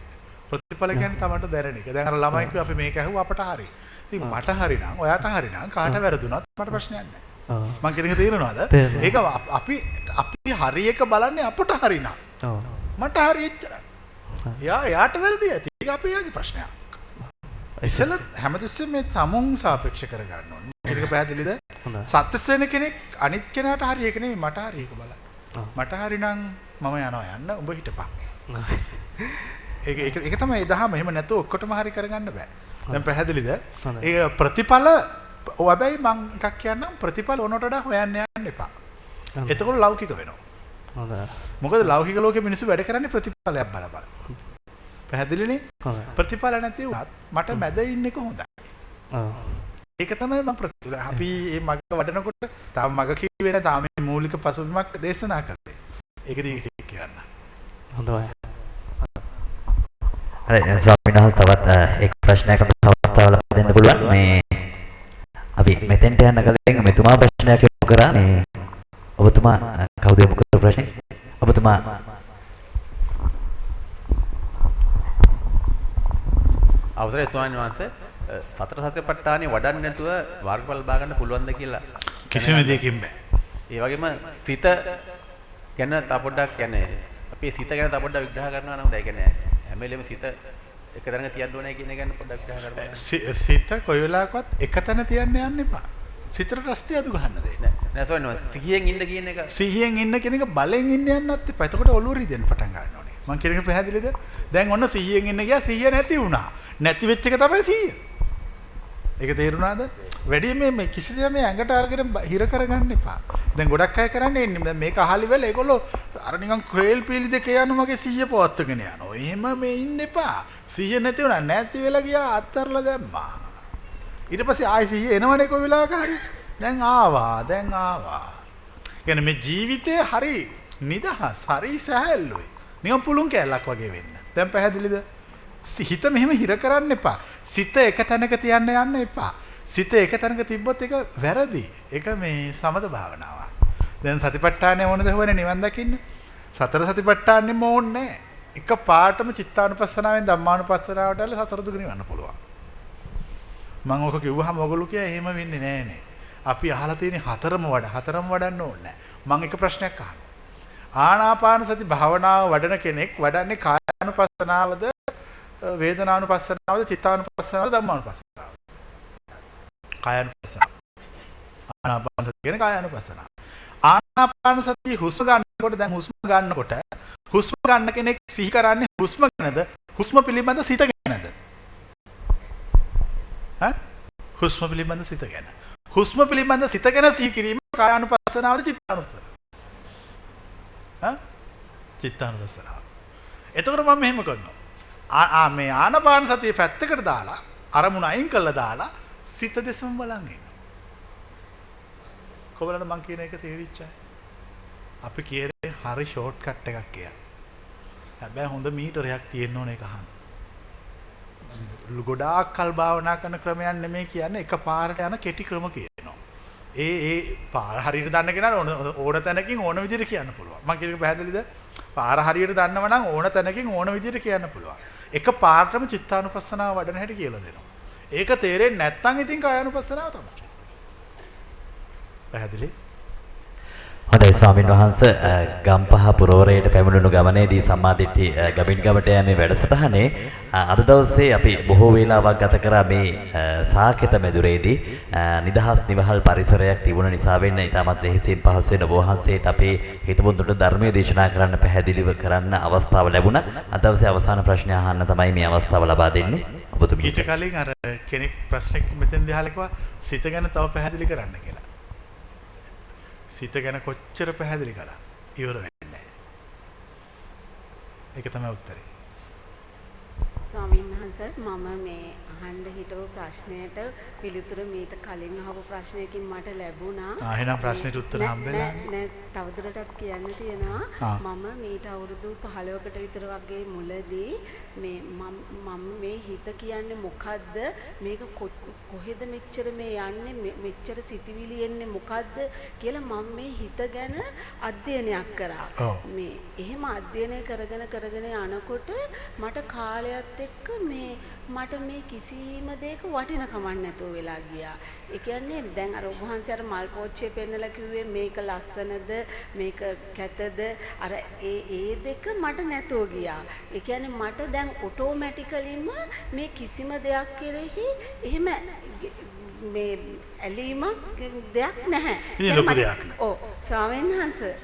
ප්‍රතිඵල කියන්නේ තමන්ට දැනෙන එක. දැන් අර ළමයි කිව්වා අපි මේක ඇහුවා අපට හරි. ඉතින් මට හරි නම් ඔයාට හරි නම් කාට වැරදුනත් මට ප්‍රශ්නයක් නෑ. මං කියන එක තේරෙනවද? ඒක අපි අපි හරි එක බලන්නේ අපට හරි නම්. ඔව්. මට හරි එච්චරයි. එයා එයාට වැරදි ඇති. ඒක අපි එයාගේ ප්‍රශ්නයක්. ඉස්සෙල්ලා හැමතිස්සෙම මේ තමුන් සාපේක්ෂ කරගන්න ඕනේ. ඒක පැහැදිලිද? සත්‍ය වෙන කෙනෙක් අනිත් කෙනාට හරි එක නෙමෙයි මට හරි එක බලන්න. මට හරි නම් මම යනවා යන්න උඹ හිටපන්. ඒක ඒක ඒක තමයි දහම. එහෙම නැතුව ඔක්කොටම හරි කරගන්න බෑ. දැන් පැහැදිලිද? ඒක ප්‍රතිඵල ඔව්. හැබැයි මං එකක් කියන්නම්, ප්‍රතිඵල ඕනට වඩා හොයන්න යන්න එපා. එතකොට ලෞකික වෙනවා. හොඳයි. මොකද ලෞකික ලෝකෙ මිනිස්සු වැඩ කරන්නේ ප්‍රතිඵලයක් බල බල. පැහැදිලිනේ? ප්‍රතිඵල නැති වුණත් මට මැද ඉන්න එක හොඳයි. ඔව්. ඒක තමයි මම ප්‍රතිඵල. අපි මේ මග වඩනකොට තාම මග කිව්වේ නෑ. තාම මේ මූලික පසුබිමක් දේශනා කළේ. ඒක දිගට කියන්න. හොඳයි. හරි ස්වාමීන් වහන්සේ, තවත් එක් ප්‍රශ්නයක් සඳහා අවස්ථාව ලබා දෙන්න පුළුවන්. මේ අපි මෙතෙන්ට යන්න කලින් මෙතුමා ප්‍රශ්නයක් යොමු කරා. මේ ඔබතුමා කවුද යොමු කරපු ප්‍රශ්නේ? ඔබතුමා. අවසරයි ස්වාමීන් වහන්සේ, සතර සතිපට්ඨානෙ වඩන්නේ නැතුව මාර්ගඵල ලබා ගන්න පුළුවන්ද කියලා කිසිම දෙයකින් බෑ. ඒ වගේම සිත ගැන තව පොඩ්ඩක් කියන්නේ අපේ සිත ගැන තව පොඩ්ඩක් විග්‍රහ කරනවා නම් හොඳයි. ඒ කියන්නේ හැම වෙලෙම සිත එක තැනක තියන්න ඕනේ කියන එක ගැන පොඩ්ඩක් විග්‍රහ කරන්න. සිත කොයි වෙලාවකවත් එක තැන තියන්න යන්න එපා. සිතට රස්තිය අතු ගන්න දෙන්න. නෑ සෝයි නෝ සිහියෙන් ඉන්න කියන එක. සිහියෙන් ඉන්න කියන එක බලෙන් ඉන්න යන්නත් එපා. එතකොට ඔළුව රිදෙන්න පටන් ගන්න ඕනේ. මං කියන එක පැහැදිලිද? දැන් ඔන්න සිහියෙන් ඉන්න ගියා සිහිය නැති වුණා. නැති වෙච්ච එක තමයි සිහිය. ඒක තේරුණාද? වැඩි මේ කිසි දෙයක් මේ ඇඟට අරගෙන හිර කරගන්න එපා. දැන් ගොඩක් අය කරන්නේ එන්නේ දැන් මේක අහලි වෙලා ඒගොල්ලෝ අර නිකන් ක්‍රේල් පීලි දෙක යන මගේ සිහිය පවත්වගෙන යනවා. එහෙම මේ ඉන්න එපා. සිහිය නැති වුණා. නැති වෙලා ගියා අත්තරලා දැම්මා. ඊට පස්සේ ආයෙ සිහිය එනවනේ කොයි වෙලාවක හරි. දැන් ආවා දැන් ආවා. කියන්නේ මේ ජීවිතේ හරි නිදහස් හරි සහැල්ලුයි. නිකන් පුළුන් කෑල්ලක් වගේ වෙන්න. දැන් පැහැදිලිද? හිත මෙහෙම හිර කරන්න එපා. සිත එක තැනක තියන්න යන්න එපා. සිත එක තැනක තිබ්බොත් ඒක වැරදි. ඒක මේ සමත භාවනාවක්. දැන් සතිපට්ඨානය ඕනද හොයන්නේ නිවන් දකින්න? සතර සතිපට්ඨානෙම ඕනේ නෑ. එක පාටම චිත්තානුපස්සනාවෙන් ධම්මානුපස්සනාවට ඇවිල්ලා සතර දුක නිවන්න පුළුවන්. මම ඔක කිව්වහම ඔයගොල්ලෝ කියයි එහෙම වෙන්නේ නෑනේ. අපි අහලා තියෙන හතරම වඩන්න ඕනේ නෑ. මම එක ප්‍රශ්නයක් අහනවා. ආනාපාන සති භාවනාව වඩන කෙනෙක් වඩන්නේ කායානුපස්සනාවද වේදනානුපස්සනාවද චිත්තානුපස්සනාවද ධම්මානුපස්සනාවද? කායානුපස්සනාව. ආනාපාන සතිය කියන්නේ කායානුපස්සනාව. ආනාපාන සතිය හුස්ම ගන්නකොට දැන් හුස්ම ගන්නකොට හුස්ම ගන්න කෙනෙක් සිහි කරන්නේ හුස්ම ගැනද හුස්ම පිළිබඳ සිත ගැනද? ඈ හුස්ම පිළිබඳ සිත ගැන. හුස්ම පිළිබඳ සිත ගැන සිහි කිරීම කායානුපස්සනාවද චිත්තානුපස්සනාවද? ඈ චිත්තානුපස්සනාව. එතකොට මම මෙහෙම කරනවා. මේ ආනාපාන සතිය පැත්තකට දාලා අරමුණ අයින් කරලා දාලා සිත දෙසම බලන් ඉන්නවා. කොබලන්න මං කියන එක තේරිච්චයි? අපි කියන්නේ හරි ෂෝට් කට් එකක් කියලා. හැබැයි හොඳ මීටරයක් තියෙන්න ඕන ඒක අහන්න. ගොඩාක් කල් භාවනා කරන ක්‍රමයක් නෙමෙයි කියන්නේ, එක පාරට යන කෙටි ක්‍රම කියනවා. ඒ ඒ පාර හරියට දන්න කෙනාට ඕන තැනකින් ඕන විදිහට කියන්න පුළුවන්. මං කියන එක පැහැදිලිද? පාර හරියට දන්නව නම් ඕන තැනකින් ඕන විදිහට කියන්න පුළුවන්. එක පාරටම චිත්තානුපස්සනාව වඩන හැටි කියලා දෙනවා. ඒක තේරෙන්නේ නැත්නම් ඉතින් කායානුපස්සනාව තමයි. පැහැදිලි? හොඳයි ස්වාමින් වහන්සේ, ගම්පහ පුරවරයට පැමිණුණු ගමනේදී සම්මාදිට්ඨි ගමින් ගමට යෑමේ වැඩසටහනේ අද දවසේ අපි බොහෝ වේලාවක් ගත කරා මේ සාකේත මැදුරේදී. නිදහස් නිවහල් පරිසරයක් තිබුණ නිසා වෙන්න ඉතාමත් ලෙහෙසියෙන් පහසු වෙන ඔබ වහන්සේට අපේ හිතවතුන්ට ධර්මයේ දේශනා කරන්න පැහැදිලිව කරන්න අවස්ථාව ලැබුණා. අද දවසේ අවසාන ප්‍රශ්නය අහන්න තමයි මේ අවස්ථාව ලබා දෙන්නේ ඔබතුමීට. ඊට කලින් අර කෙනෙක් ප්‍රශ්නෙක් මෙතෙන් දිහා කිව්වා සිත ගැන තව පැහැදිලි කරන්න කියලා. සිත ගැන කොච්චර පැහැදිලි කළා ඉවර වෙන්නේ නැහැ. ඒක තමයි උත්තරේ. ස්වාමීන් වහන්සේ, මම මේ අහන්න හිටපු ප්‍රශ්නයට පිළිතුර මීට කලින් අහපු ප්‍රශ්නයකින් මට ලැබුණා. ආ එහෙනම් ප්‍රශ්නෙට උත්තර හම්බෙලා නෑ. තවදුරටත් කියන්න තියෙනවා. මම මීට අවුරුදු 15කට විතර වගේ මුලදී මේ මම මේ හිත කියන්නේ මොකද්ද, මේක කොහෙද මෙච්චර මේ යන්නේ, මෙච්චර සිතිවිලි එන්නේ මොකද්ද කියලා මම මේ හිත ගැන අධ්‍යයනයක් කරා. මේ එහෙම අධ්‍යයනය කරගෙන කරගෙන යනකොට මට කාලයත් එක්ක මේ මට මේ කිසිම දෙයක වටිනකමක් නැතුව වෙලා ගියා. ඒ කියන්නේ දැන් අර ඔබ වහන්සේ අර මල් පෝච්චිය පෙන්නලා කිව්වේ මේක ලස්සනද මේක කැතද, අර ඒ ඒ දෙක මට නැතුව ගියා. ඒ කියන්නේ මට දැන් ඔටෝමැටිකලිම මේ කිසිම දෙයක් කෙරෙහි එහෙම මේ ඇලීමක් දෙයක් නැහැ. ඉතින් ලොකු දෙයක් නෑ. ඔව් ස්වාමීන් වහන්සේ,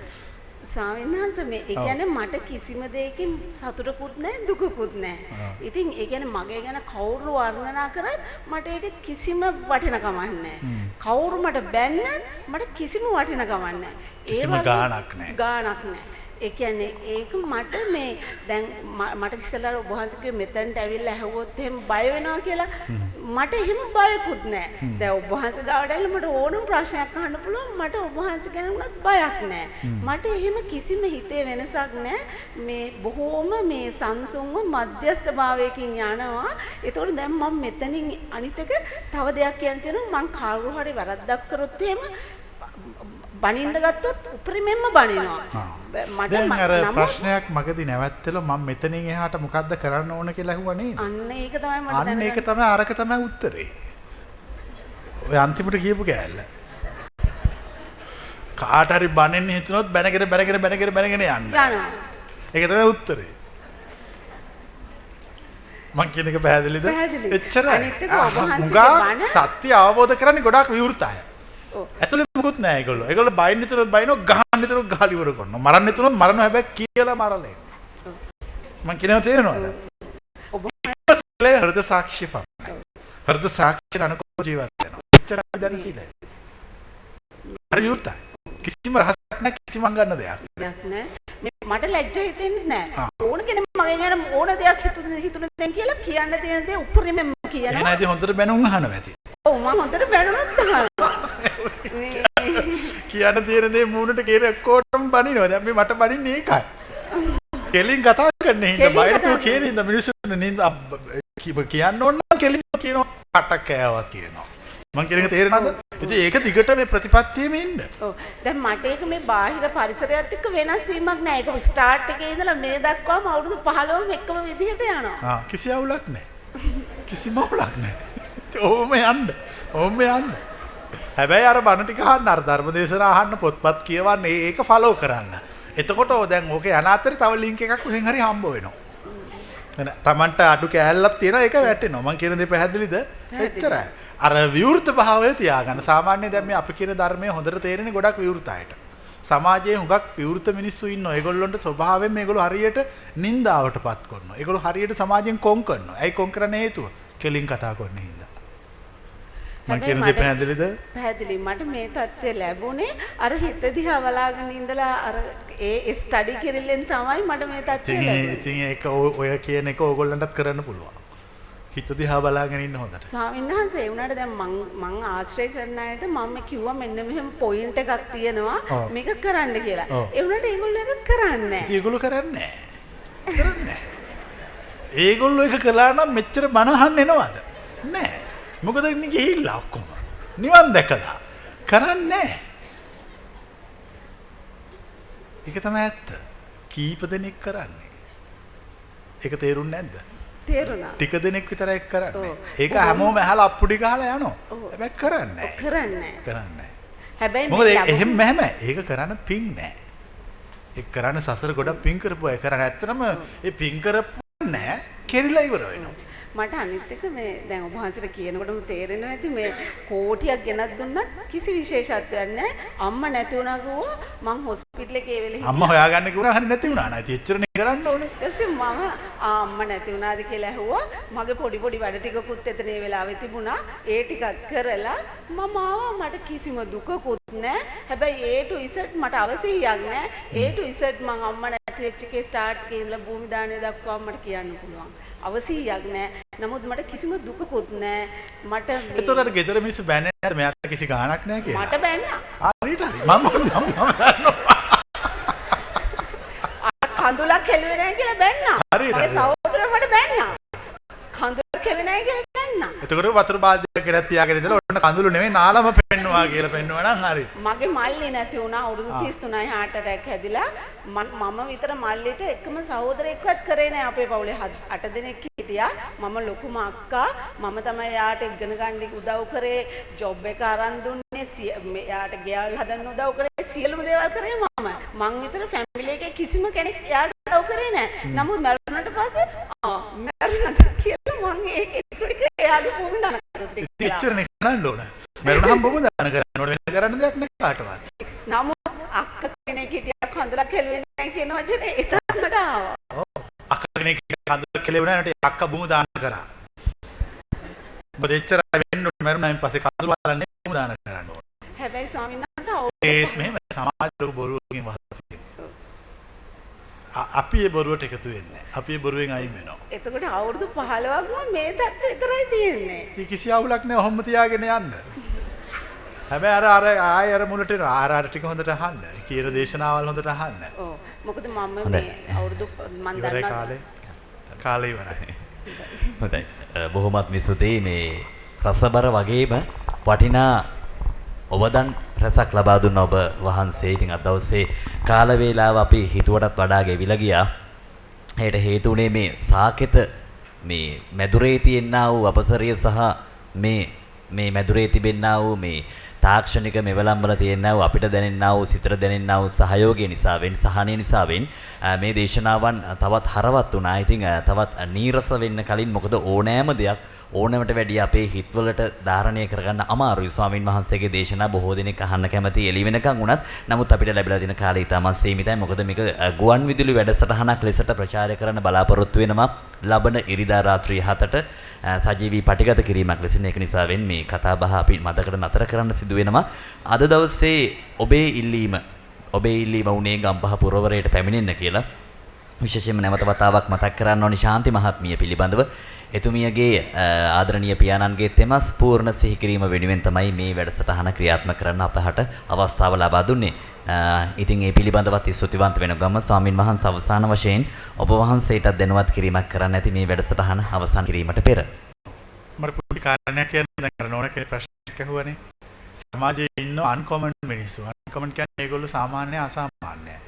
ස්වාමීන් වහන්සේ මේ ඒ කියන්නේ මට කිසිම දෙයකින් සතුටකුත් නැහැ දුකකුත් නැහැ. ඉතින් ඒ කියන්නේ මගේ ගැන කවුරු වර්ණනා කරත් මට ඒක කිසිම වටිනකමක් නැහැ. කවුරු මට බැන්නත් මට කිසිම වටිනකමක් නැහැ. කිසිම ගාණක් නැහැ. ගාණක් නැහැ. ඒ කියන්නේ ඒක මට මේ දැන් මට ඉස්සෙල්ලා ඔබ වහන්සේ කිව්වේ මෙතනට ඇවිල්ලා ඇහුවොත් එහෙම බය වෙනවා කියලා. මට එහෙම බයකුත් නැහැ. දැන් ඔබ වහන්සේ ගාවට ඇවිල්ලා මට ඕනම ප්‍රශ්නයක් අහන්න පුළුවන්. මට ඔබ වහන්සේ ගැන වුණත් බයක් නැහැ. මට එහෙම කිසිම හිතේ වෙනසක් නැහැ. මේ බොහෝම මේ සංසුන්ව මධ්‍යස්ථ භාවයකින් යනවා. ඒතකොට දැන් මම මෙතනින් අනිත් එක තව දෙයක් කියන්න තියෙනවා. මං කවුරු හරි වැරද්දක් කරොත් එහෙම බනින්න ගත්තොත් උපරිමයෙන්ම බනිනවා. මට දැන් අර ප්‍රශ්නයක් මගදී නැවැත්තලා මම මෙතනින් එහාට මොකද්ද කරන්න ඕන කියලා ඇහුවා නේද? අන්න ඒක තමයි මට අන්න ඒක තමයි අරක තමයි උත්තරේ. ඔය අන්තිමට කියපු කෑල්ල. කාට හරි බනින්න හිතුනොත් බැනගෙන බැනගෙන බැනගෙන බැනගෙන යන්න. යනවා. ඒක තමයි උත්තරේ. මං කියන එක පැහැදිලිද? එච්චරයි. අනිත් එක ඔබ වහන්සේගේ බණ සත්‍ය අවබෝධ කරන්නේ ගොඩාක් විවෘත අය. ඇතුලේ මොකුත් නෑ ඒගොල්ලෝ. ඒගොල්ලෝ බයින්න හිතුනොත් බයිනෝ, ගහන්න හිතුනොත් ගහලා ඉවර කරනවා. මරන්න හිතුනොත් මරනවා, හැබැයි කියලා මරලා එනවා. මං කියනවා තේරෙනවද? ඔබ වහන්සේ හෘද සාක්ෂි පමණයි. හෘද සාක්ෂියට අනුකූල ජීවත් වෙනවා. එච්චරයි දැන සීලය. හරි විවෘතයි. කිසිම රහසක් නෑ, කිසිම අංගන්න දෙයක් නෑ. මට ලැජ්ජා හිතෙන්නේ නෑ. ඕන කෙනෙක් මගෙන් ගැන ඕන දෙයක් හිතුන දැන් කියලා කියන්න තියෙන දේ උපරිමයෙන්ම කියනවා. එහෙනම් ඉතින් හොඳට බැනුම් අහනවා ඇති. ඔව් මම හොඳට බැනුම්ත් අහනවා. කියන්න තියෙන දේ මූණට කියන ඔක්කොටම බනිනවා. දැන් මේ මට බනින්නේ ඒකයි. කෙලින් කතා කරන හින්දා බය නැතුව කියන හින්දා මිනිස්සුන්ට නින්ද කියන්න ඕන නම් කෙලින්ම කියනවා. කටක් කෑවා කියනවා. මං කියන එක තේරෙනවද? ඉතින් ඒක දිගට මේ ප්‍රතිපත්තියෙම ඉන්න. ඔව්. දැන් මට ඒක මේ බාහිර පරිසරයත් එක්ක වෙනස් වීමක් නෑ. ඒක ස්ටාර්ට් එකේ ඉඳලා මේ දක්වාම අවුරුදු 15ම එකම විදිහට යනවා. ආ කිසි අවුලක් නෑ. කිසිම අවුලක් නෑ. ඔහොම යන්න. ඔහොම යන්න. හැබැයි අර බණ ටික අහන්න, අර ධර්ම දේශනා අහන්න, පොත්පත් කියවන්න, ඒක ෆලෝ කරන්න. එතකොට ඔය දැන් ඕකේ යන අතරේ තව ලින්ක් එකක් කොහෙන් හරි හම්බ වෙනවා. එන තමන්ට අඩු කෑල්ලක් තියෙනවා, ඒක වැටෙනවා. මං කියන දේ පැහැදිලිද? එච්චරයි. අර විවෘත භාවය තියාගන්න. සාමාන්‍යයෙන් දැන් මේ අපි කියන ධර්මය හොඳට තේරෙන්නේ ගොඩක් විවෘත අයට. සමාජයේ හුඟක් විවෘත මිනිස්සු ඉන්නවා. ඒගොල්ලොන්ට ස්වභාවයෙන් මේගොල්ලෝ හරියට නින්දාවටපත් කරනවා. ඒගොල්ලෝ හරියට සමාජයෙන් කොන් කරනවා. ඇයි කොන් කරන්න හේතුව? කෙලින් කතා කරන හින්දා. මං කියන දේ පැහැදිලිද? පැහැදිලි. මට මේ තත්ත්වය ලැබුණේ අර හිත දිහා බලාගෙන ඉඳලා අර ඒ ස්ටඩි කිරිල්ලෙන් තමයි මට මේ තත්ත්වය ලැබුණේ. ඉතින් ඒක ඔය කියන එක ඕගොල්ලන්ටත් කරන්න පුළුවන්. හිත දිහා බලාගෙන ඉන්න හොඳට. ස්වාමීන් වහන්සේ ඒ වුණාට දැන් මං ආශ්‍රය කරන අයට මම කිව්වා මෙන්න මෙහෙම පොයින්ට් එකක් තියෙනවා මේක කරන්න කියලා. ඒ වුණාට ඒගොල්ලෝ ඒක කරන්නේ නැහැ. ඉතින් ඒගොල්ලෝ කරන්නේ නැහැ. කරන්නේ නැහැ. ඒගොල්ලෝ ඒක කළා නම් මෙච්චර බණ අහන්න එනවද? නෑ. මොකද ඉන්නේ ගිහිල්ලා ඔක්කොම නිවන් දැකලා කරන්නේ නැහැ. ඒක තමයි ඇත්ත. කීප දෙනෙක් කරන්නේ. ඒක තේරුන්නේ නැද්ද? තේරුණා. ටික දෙනෙක් විතරයි කරන්නේ. ඒක හැමෝම ඇහලා අප්පුඩි ගහලා යනවා. හැබැයි කරන්නේ නැහැ. කරන්නේ නැහැ. කරන්නේ නැහැ. හැබැයි මොකද එහෙම මෙහෙම ඒක කරන්න පිං නැහැ. ඒක කරන්න සසර ගොඩක් පිං කරපු අය කරන්නේ. ඇත්තටම ඒ පිං කරපු නැහැ කෙරිලා ඉවර වෙනවා. මට අනිත් එක මේ දැන් ඔබ වහන්සේට කියනකොටම තේරෙනවා ඇති මේ කෝටියක් ගෙනත් දුන්නත් කිසි විශේෂත්වයක් නැහැ. අම්මා නැති වුණා කිව්වා මං හොස්පිටල් එකේ ඒ වෙලේ හිටියා. අම්මා හොයාගන්න කිව්වා හරි නැති වුණා නේද? ඉතින් එච්චරනේ කරන්න ඕනේ. ඊට පස්සේ මම අම්මා නැති වුණාද කියලා ඇහුවා. මගේ පොඩි පොඩි වැඩ ටිකකුත් එතන ඒ වෙලාවේ තිබුණා. ඒ ටිකත් කරලා මම ආවා. මට කිසිම දුකකුත් නැහැ. හැබැයි A to Z මට අවසිහියක් නැහැ. A to Z මං අම්මා නැති වෙච්ච එකේ ස්ටාර්ට් එකේ ඉඳලා භූමි දානය දක්වා මට කියන්න පුළුවන්. අවසිහියක් නෑ. නමුත් මට කිසිම දුකකුත් නෑ. මට එතකොට අර ගෙදර මිනිස්සු බැන්නේ නෑ මෙයාට කිසි ගාණක් නෑ කියලා. මට බැන්නා. හරියට හරි. මම දන්නවා. අර කඳුලක් හෙළුවේ නෑ කියලා බැන්නා. මගේ සහෝදරයා මට බැන්නා. කඳුලක් හෙළුවේ නෑ කියලා බැන්නා. එතකොට වතුර බාල්දියක් ගෙනත් තියාගෙන ඉඳලා ඔන්න කඳුළු නෙමෙයි නාලම පෙන්නවා කියලා පෙන්නුවා නම් හරි. මගේ මල්ලි නැති වුණා අවුරුදු 33යි හાર્ට් ඇටැක් හැදිලා. මම විතර මල්ලිට එකම සහෝදරයෙක්වත් කරේ නෑ. අපේ පවුලේ 8 දෙනෙක් හිටියා. මම ලොකුම අක්කා. මම තමයි යාට ඉගෙන ගන්න උදව් කරේ, ජොබ් එක අරන් දුන්නේ, යාට ගෙවල් හදන්න උදව් කරේ, සියලුම දේවල් කරේ මම. මං විතර ෆැමිලි එකේ කිසිම කෙනෙක් යාට උදව් කරේ නෑ. නමුත් මැරුණාට පස්සේ ආ මැරුණාද කියලා මං ඒක ටික එයාගේ භූමි දාන කරා. එච්චරනේ කරන්න ඕන. මැරුණාම භූමි දාන කරන්න ඕන. වෙන කරන්න දෙයක් නෑ කාටවත්. නමුත් අක්කා කෙනෙක් හිටියා කඳුලක් හෙළුවේ නෑ කියන වචනේ එතනට ආවා. ඔව්. අක්කා කෙනෙක් කඳුලක් හෙළුවේ නෑ නේද? අක්කා භූමි දාන කරා. මොකද එච්චරයි වෙන්න ඕනේ. මැරුණායින් පස්සේ කඳුළු බලන්නේ භූමි දාන කරන්න ඕන. හැබැයි ස්වාමීන් වහන්සේ ඒස් මෙහෙම සමාජ ලෝක බොරුවකින් වහලා තියෙනවා. අපි ඒ බොරුවට එකතු වෙන්නේ නැහැ. අපි ඒ බොරුවෙන් අයින් වෙනවා. එතකොට අවුරුදු 15ක්ම මේ තත්ත්වය විතරයි තියෙන්නේ. ඉතින් කිසි අවුලක් නැහැ. ඔහොම තියාගෙන යන්න. හැබැයි අර අර ආයෙ අර මුලට එනවා. අර අර ටික හොඳට අහන්න. කියන දේශනාවල් හොඳට අහන්න. ඔව්. මොකද මම මේ අවුරුදු මන් දන්නවා කාලේ කාලේ ඉවරයි. හොඳයි. බොහොමත්ම ස්තුතියි මේ රසබර වගේම වටිනා ඔබදන් රැසක් ලබා දුන්න ඔබ වහන්සේ. ඉතින් අද දවසේ කාල වේලාව අපි හිතුවටත් වඩා ගෙවිලා ගියා. ඒට හේතු වුණේ මේ සාකෙත මේ මැදුරේ තියෙනා වූ අපසරිය සහ මේ මේ මැදුරේ තිබෙනා වූ මේ තාක්ෂණික මෙවලම් වල තියෙනා වූ අපිට දැනෙනා වූ සිතට දැනෙනා වූ සහයෝගය නිසාවෙන් සහනය නිසාවෙන් මේ දේශනාවන් තවත් හරවත් වුණා. ඉතින් තවත් නීරස වෙන්න කලින් මොකද ඕනෑම දෙයක් ඕනෑමට වැඩිය අපේ හිතවලට ධාරණය කරගන්න අමාරුයි. ස්වාමින් වහන්සේගේ දේශනා බොහෝ දෙනෙක් අහන්න කැමති එළි වෙනකන් වුණත් නමුත් අපිට ලැබිලා තියෙන කාලය ඉතාමත් සීමිතයි. මොකද මේක ගුවන් විදුලි වැඩසටහනක් ලෙසට ප්‍රචාරය කරන්න බලාපොරොත්තු වෙනවා ලබන ඉරිදා රාත්‍රී 7ට සජීවී පටිගත කිරීමක් ලෙසින්. ඒක නිසා වෙන් මේ කතා බහ අපි මතකට නතර කරන්න සිදු වෙනවා. අද දවසේ ඔබේ ඉල්ලීම වුණේ ගම්පහ පුරවරයට පැමිණෙන්න කියලා. විශේෂයෙන්ම නැවත වතාවක් මතක් කරන්න ඕනි ශාන්ති මහත්මිය පිළිබඳව. එතුමියගේ ආදරණීය පියාණන්ගේ තෙමස් පූර්ණ සිහි කිරීම වෙනුවෙන් තමයි මේ වැඩසටහන ක්‍රියාත්මක කරන්න අපහට අවස්ථාව ලබා දුන්නේ. ඉතින් ඒ පිළිබඳවත් ස්තුතිවන්ත වෙන ගම ස්වාමින් වහන්සේ අවසාන වශයෙන් ඔබ වහන්සේටත් දැනුවත් කිරීමක් කරන්න ඇති මේ වැඩසටහන අවසන් කිරීමට පෙර. මට පොඩි කාරණයක් කියන්න දැන් අර නෝන කෙනෙක් ප්‍රශ්නයක් ඇහුවනේ. සමාජයේ ඉන්න අන්කොමන් මිනිස්සු. අන්කොමන් කියන්නේ ඒගොල්ලෝ සාමාන්‍ය අසාමාන්‍යයි.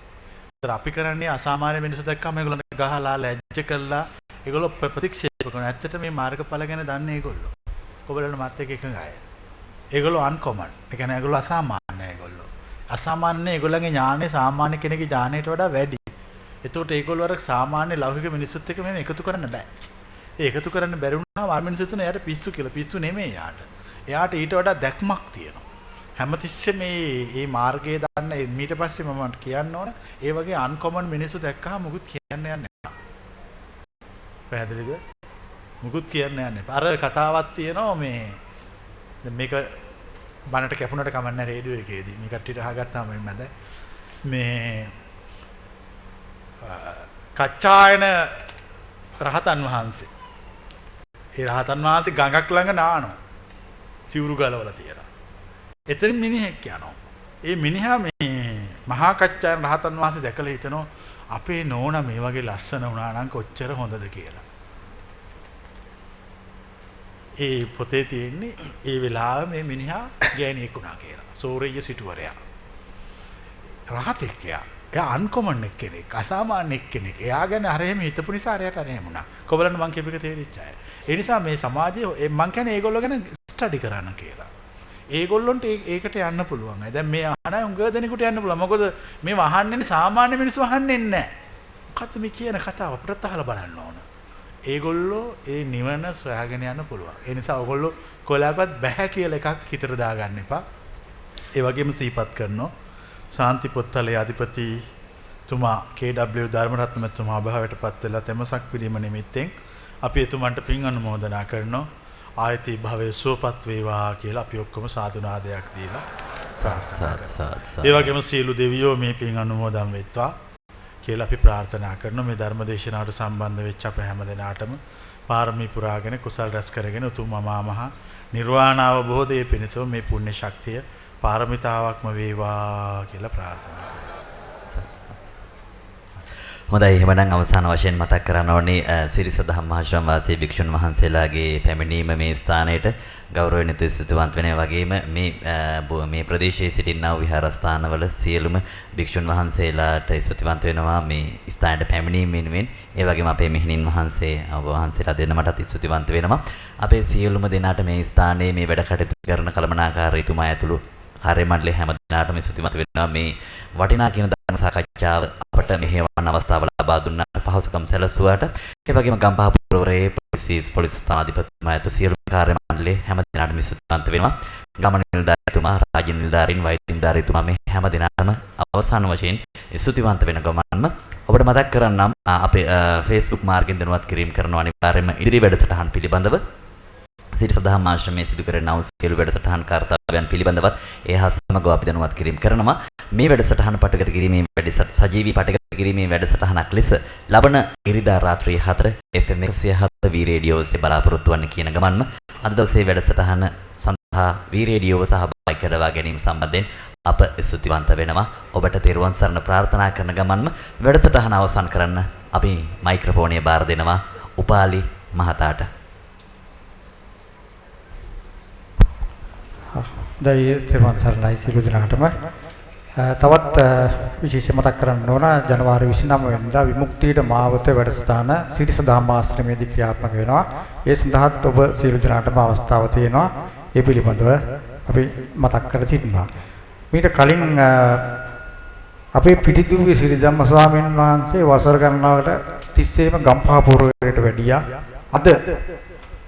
ඒතර අපි කරන්නේ අසාමාන්‍ය මිනිස්සු දැක්කම ඒගොල්ලන්ට ගහලා ලැජ්ජ කරලා ඒගොල්ලෝ ප්‍රතික්ෂේප කරනවා. ඇත්තට මේ මාර්ගඵල ගැන දන්නේ ඒගොල්ලෝ. ඔබලන මත් එක්ක එකඟයි. ඒගොල්ලෝ අන්කොමන්. ඒ කියන්නේ ඒගොල්ලෝ අසාමාන්‍යයි ඒගොල්ලෝ. අසාමාන්‍ය ඒගොල්ලන්ගේ ඥානය සාමාන්‍ය කෙනෙකුගේ ඥානයට වඩා වැඩි. එතකොට ඒගොල්ලෝ අර සාමාන්‍ය ලෞකික මිනිස්සුත් එක්ක මෙහෙම එකතු කරන්න බෑ. ඒ එකතු කරන්න බැරි වුණාම අර මිනිස්සු තුන එයාට පිස්සු කියලා. පිස්සු නෙමෙයි එයාට. එයාට ඊට වඩා දැක්මක් තියෙනවා. හැමතිස්සෙම මේ මාර්ගය දන්න ඊට පස්සේ මම කියන්න ඕන ඒ වගේ අන්කොමන් මිනිස්සු දැක්කහම මුකුත් කියන්න යන්න එපා. පැහැදිලිද? මුකුත් කියන්න යන්න එපා. අර කතාවක් තියෙනවා මේ දැන් මේක බනට කැපුණට කමක් නැහැ රේඩියෝ එකේදී. මේ කට්ටියට අහගත්තාම මේ මැද මේ කච්චායන රහතන් වහන්සේ. ඒ රහතන් වහන්සේ ගඟක් ළඟ නානවා. සිවුරු ගලවලා තියලා. එතනින් මිනිහෙක් යනවා. ඒ මිනිහා මේ මහා කච්චායන රහතන් වහන්සේ දැකලා හිතනවා අපේ නෝනා මේ වගේ ලස්සන වුණා නම් කොච්චර හොඳද කියලා. ඒ පොතේ තියෙන්නේ ඒ වෙලාවේ මේ මිනිහා ගෑණියෙක් වුණා කියලා. සෝරෙය්‍ය සිටුවරයා. රහතෙක් එයා. එයා අන්කොමන් එක්කෙනෙක්, අසාමාන්‍ය එක්කෙනෙක්. එයා ගැන අර එහෙම හිතපු නිසා අරයට අර එහෙම වුණා. කොබලන්න මං කියපු එක තේරිච්ච අය. ඒ නිසා මේ සමාජයේ මං කියන්නේ ඒගොල්ලෝ ගැන ස්ටඩි කරන්න කියලා. ඒගොල්ලොන්ට ඒකට යන්න පුළුවන්. දැන් මේ අහන අය උඟ දෙනෙකුට යන්න පුළුවන්. මොකද මේව අහන්නේ සාමාන්‍ය මිනිස්සු අහන්නේ නැහැ. මොකද්ද මේ කියන කතාව අපිටත් අහලා බලන්න ඕන. ඒගොල්ලෝ ඒ නිවන සොයාගෙන යන්න පුළුවන්. ඒ නිසා ඔයගොල්ලෝ කොලාවක්වත් බැහැ කියලා එකක් හිතට දාගන්න එපා. ඒ වගේම සිහිපත් කරනවා ශාන්ති පොත්තලේ අධිපති තුමා KW Dharmaratne මැතිතුමා අභාවයට පත් වෙලා තෙමසක් පිරීම නිමිත්තෙන් අපි එතුමන්ට පින් අනුමෝදනා කරනවා. ආයති භවයේ සුවපත් වේවා කියලා අපි ඔක්කොම සාදුනාදයක් දීලා ප්‍රාර්ථනා කරනවා. ඒ වගේම සියලු දෙවියෝ මේ පින් අනුමෝදන් වෙත්වා කියලා අපි ප්‍රාර්ථනා කරනවා. මේ ධර්ම දේශනාවට සම්බන්ධ වෙච්ච අප හැම දෙනාටම පාරමී පුරාගෙන කුසල් රැස් කරගෙන උතුම් අමා මහ නිර්වාණ අවබෝධයේ පිණිසම මේ පුණ්‍ය ශක්තිය පාරමිතාවක්ම වේවා කියලා ප්‍රාර්ථනා කරනවා. හොඳයි, එහෙමනම් අවසාන වශයෙන් මතක් කරන්න ඕනේ සිරිස ධම්මාශ්‍රම වාසී භික්ෂුන් වහන්සේලාගේ පැමිණීම මේ ස්ථානයට ගෞරවණීය ස්තුතිවන්ත වෙනවා වගේම මේ ප්‍රදේශයේ සිටිනා වූ විහාරස්ථානවල සියලුම භික්ෂුන් වහන්සේලාට ස්තුතිවන්ත වෙනවා මේ ස්ථානයට පැමිණීම වෙනුවෙන්. ඒ වගේම අපේ මෙහෙණින් වහන්සේ ඔබ වහන්සේලා දෙනමටත් ස්තුතිවන්ත වෙනවා. අපේ සියලුම දෙනාට මේ ස්ථානයේ මේ වැඩ කටයුතු කරන කළමනාකාරීතුමා ඇතුළු කාර්ය මණ්ඩලය හැම දෙනාටම ස්තුතිවන්ත වෙනවා මේ වටිනා කියන ධර්ම සාකච්ඡාව අපට මෙහෙයවන්න අවස්ථාව ලබා දුන්නාට පහසුකම් සැලසුවාට. ඒ වගේම ගම්පහ පුරවරයේ පොලිස් ස්ථානාධිපතිතුමා ඇතුළු සියලුම කාර්ය මණ්ඩලයේ හැම දෙනාටම ස්තුතිවන්ත වෙනවා. ගමන නිලධාරීතුමා, රාජ්‍ය නිලධාරීන්, වෛද්‍ය නිලධාරීතුමා මේ හැම දෙනාටම අවසාන වශයෙන් ස්තුතිවන්ත වෙන ගමන්ම ඔබට මතක් කරන්නම් අපේ Facebook මාර්ගෙන් දැනුවත් කිරීම කරනවා අනිවාර්යයෙන්ම ඉදිරි වැඩසටහන් පිළිබඳව. සිරිස දහම් ආශ්‍රමයේ සිදු කරන සියලු වැඩසටහන් කාර්යයන් පිළිබඳවත් ඒ හා සමග අපි දැනුවත් කිරීම කරනවා. මේ වැඩසටහන පටගත කිරීමේ සජීවී පටගත කිරීමේ වැඩසටහනක් ලෙස ලබන ඉරිදා රාත්‍රී 4 FM 107 වී රේඩියෝ ඔස්සේ බලාපොරොත්තු වන්න කියන ගමන්ම අද දවසේ වැඩසටහන සඳහා වී රේඩියෝව සහභාගී කරවා ගැනීම සම්බන්ධයෙන් අප ස්තුතිවන්ත වෙනවා. ඔබට තෙරුවන් සරණ ප්‍රාර්ථනා කරන ගමන්ම වැඩසටහන අවසන් කරන්න අපි මයික්‍රොෆෝනය බාර දෙනවා උපාලි මහතාට. හොඳයි, තෙරුවන් සරණයි සියලු දෙනාටම. තවත් විශේෂ මතක් කරන්න ඕන ජනවාරි 29 වෙනිදා විමුක්තියට මාවත වැඩසටහන සිරිස ධම්මාශ්‍රමයේදී ක්‍රියාත්මක වෙනවා. ඒ සඳහාත් ඔබ සියලු දෙනාටම අවස්ථාව තියෙනවා. ඒ පිළිබඳව අපි මතක් කර සිටිනවා. මීට කලින් අපේ පිටිදුවේ සිරි ධම්ම ස්වාමීන් වහන්සේ වසර ගණනාවකට තිස්සේම ගම්පහ පොරවරට වැඩියා. අද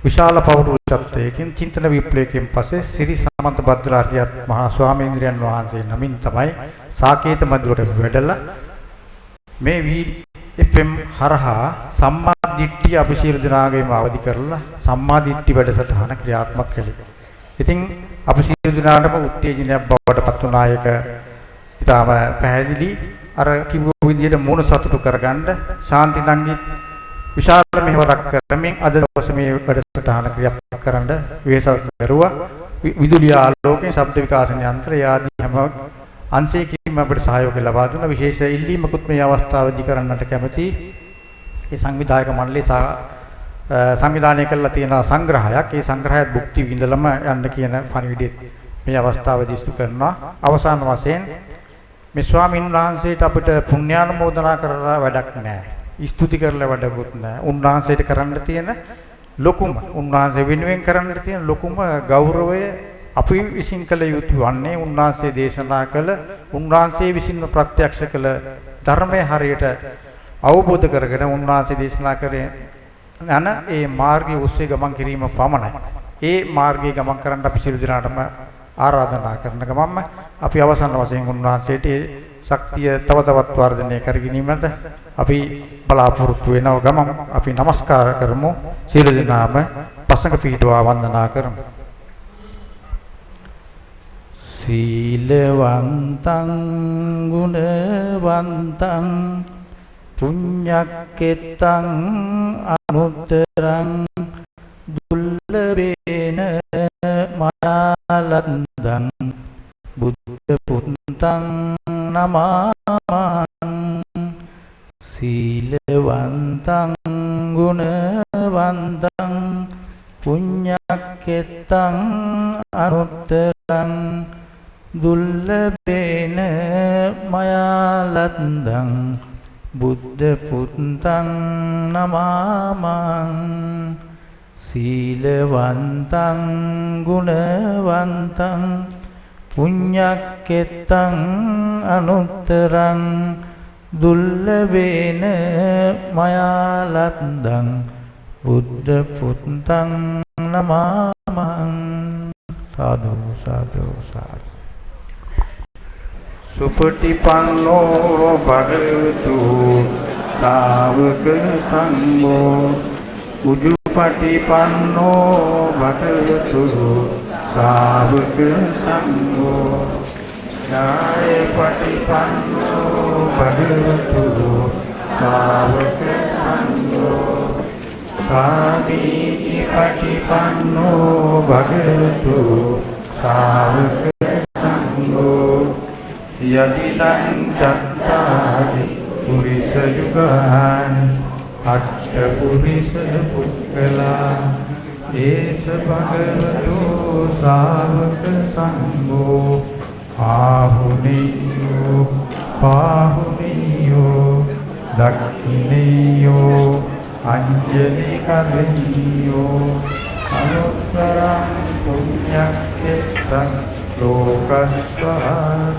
විශාල පෞරුෂත්වයකින් චින්තන විප්ලවයකින් පස්සේ සිරි සමන්ත භද්‍රාරියත් මහා ස්වාමීන්ද්‍රයන් වහන්සේ නමින් තමයි සාකේත මැදුරට වැඩලා මේ VFM හරහා සම්මා දිට්ඨිය අපි සියලු දෙනාගේම අවදි කරලා සම්මා දිට්ඨි වැඩසටහන ක්‍රියාත්මක කළේ. ඉතින් අපි සියලු දෙනාටම උත්තේජනයක් බවට පත් වුණා. ඒක ඉතාම පැහැදිලි. අර කිව්ව විදිහට මූණ සතුටු කරගන්න ශාන්ති නංගිත් විශාල මෙහෙවරක් කරමින් අද දවසේ මේ වැඩසටහන ක්‍රියාත්මක කරන්න වෙහෙසක් දරුවා. විදුලි ආලෝකයෙන් ශබ්ද විකාශන යන්ත්‍රය ආදී හැම අංශයකින්ම අපිට සහයෝගය ලබා දුන්නා. විශේෂ ඉල්ලීමකුත් මේ අවස්ථාවේදී කරන්නට කැමතියි. ඒ සංවිධායක මණ්ඩලය සංවිධානය කරලා තියෙන සංග්‍රහයක්. ඒ සංග්‍රහයත් භුක්ති විඳලම යන්න කියන පණිවිඩය මේ අවස්ථාවේදී ඉස්තු කරනවා. අවසාන වශයෙන් මේ ස්වාමීන් වහන්සේට අපිට පුණ්‍යානුමෝදනා කරලා වැඩක් නෑ. ස්තුති කරලා වැඩකුත් නෑ. උන්වහන්සේට කරන්න තියෙන ලොකුම, උන්වහන්සේ වෙනුවෙන් කරන්න තියෙන ලොකුම ගෞරවය අපි විසින් කළ යුතු වන්නේ උන්වහන්සේ දේශනා කළ, උන්වහන්සේ විසින්ම ප්‍රත්‍යක්ෂ කළ ධර්මය හරියට අවබෝධ කරගෙන උන්වහන්සේ දේශනා කරේ යන ඒ මාර්ගයේ ඔස්සේ ගමන් කිරීම පමණයි. ඒ මාර්ගයේ ගමන් කරන්න අපි සියලු දෙනාටම ආරාධනා කරන ගමන්ම අපි අවසන් වශයෙන් උන්වහන්සේට ඒ ශක්තිය තව තවත් වර්ධනය කර ගැනීමට අපි බලාපොරොත්තු වෙනව ගමන් අපි নমස්කාර කරමු. සියලු දෙනාම පසඟ පිහිටුවා වන්දනා කරමු. සීලවන්තං ගුණවන්තං පුඤ්ඤක්කෙත්තං අනුත්තරං දුල්ලබේන මයාලන්දං බුද්ධ පුත්තං නමාමං. සීලවන්තං ගුණවන්තං පුඤ්ඤක්කෙත්තං අනුත්තරං දුල්ලබේන මයාලන්දං බුද්ධ පුත්තං නමාමං. සීලවන්තං ගුණවන්තං පුඤ්ඤක්කෙත්තං අනුත්තරං දුල්ලබේන මයාලන්දං බුද්ධ පුත්තං නමාමං. සාදු සාදු සාදු. සුපටිපන්නෝ භගවතු ශාවක සංඝෝ උජුපටිපන්නෝ භගවතු ශාවක සංඝෝ ඥායපටිපන්නෝ භගවතු ශාවක සංඝෝ සාමීචි පටිපන්නෝ භගවතු ශාවක සංඝෝ යදිදං චත්තාරි පුරිස යුගානි අට්ඨ පුරිස පුක්ඛලා ඒස භගවතු ශාවක සංඝෝ ආහුනියෝ පාහුනියෝ දක්ඛිනියෝ අංජලි කරණියෝ අනුත්තරං පුඤ්ඤක්ඛෙත්තං ලෝකස්සාති.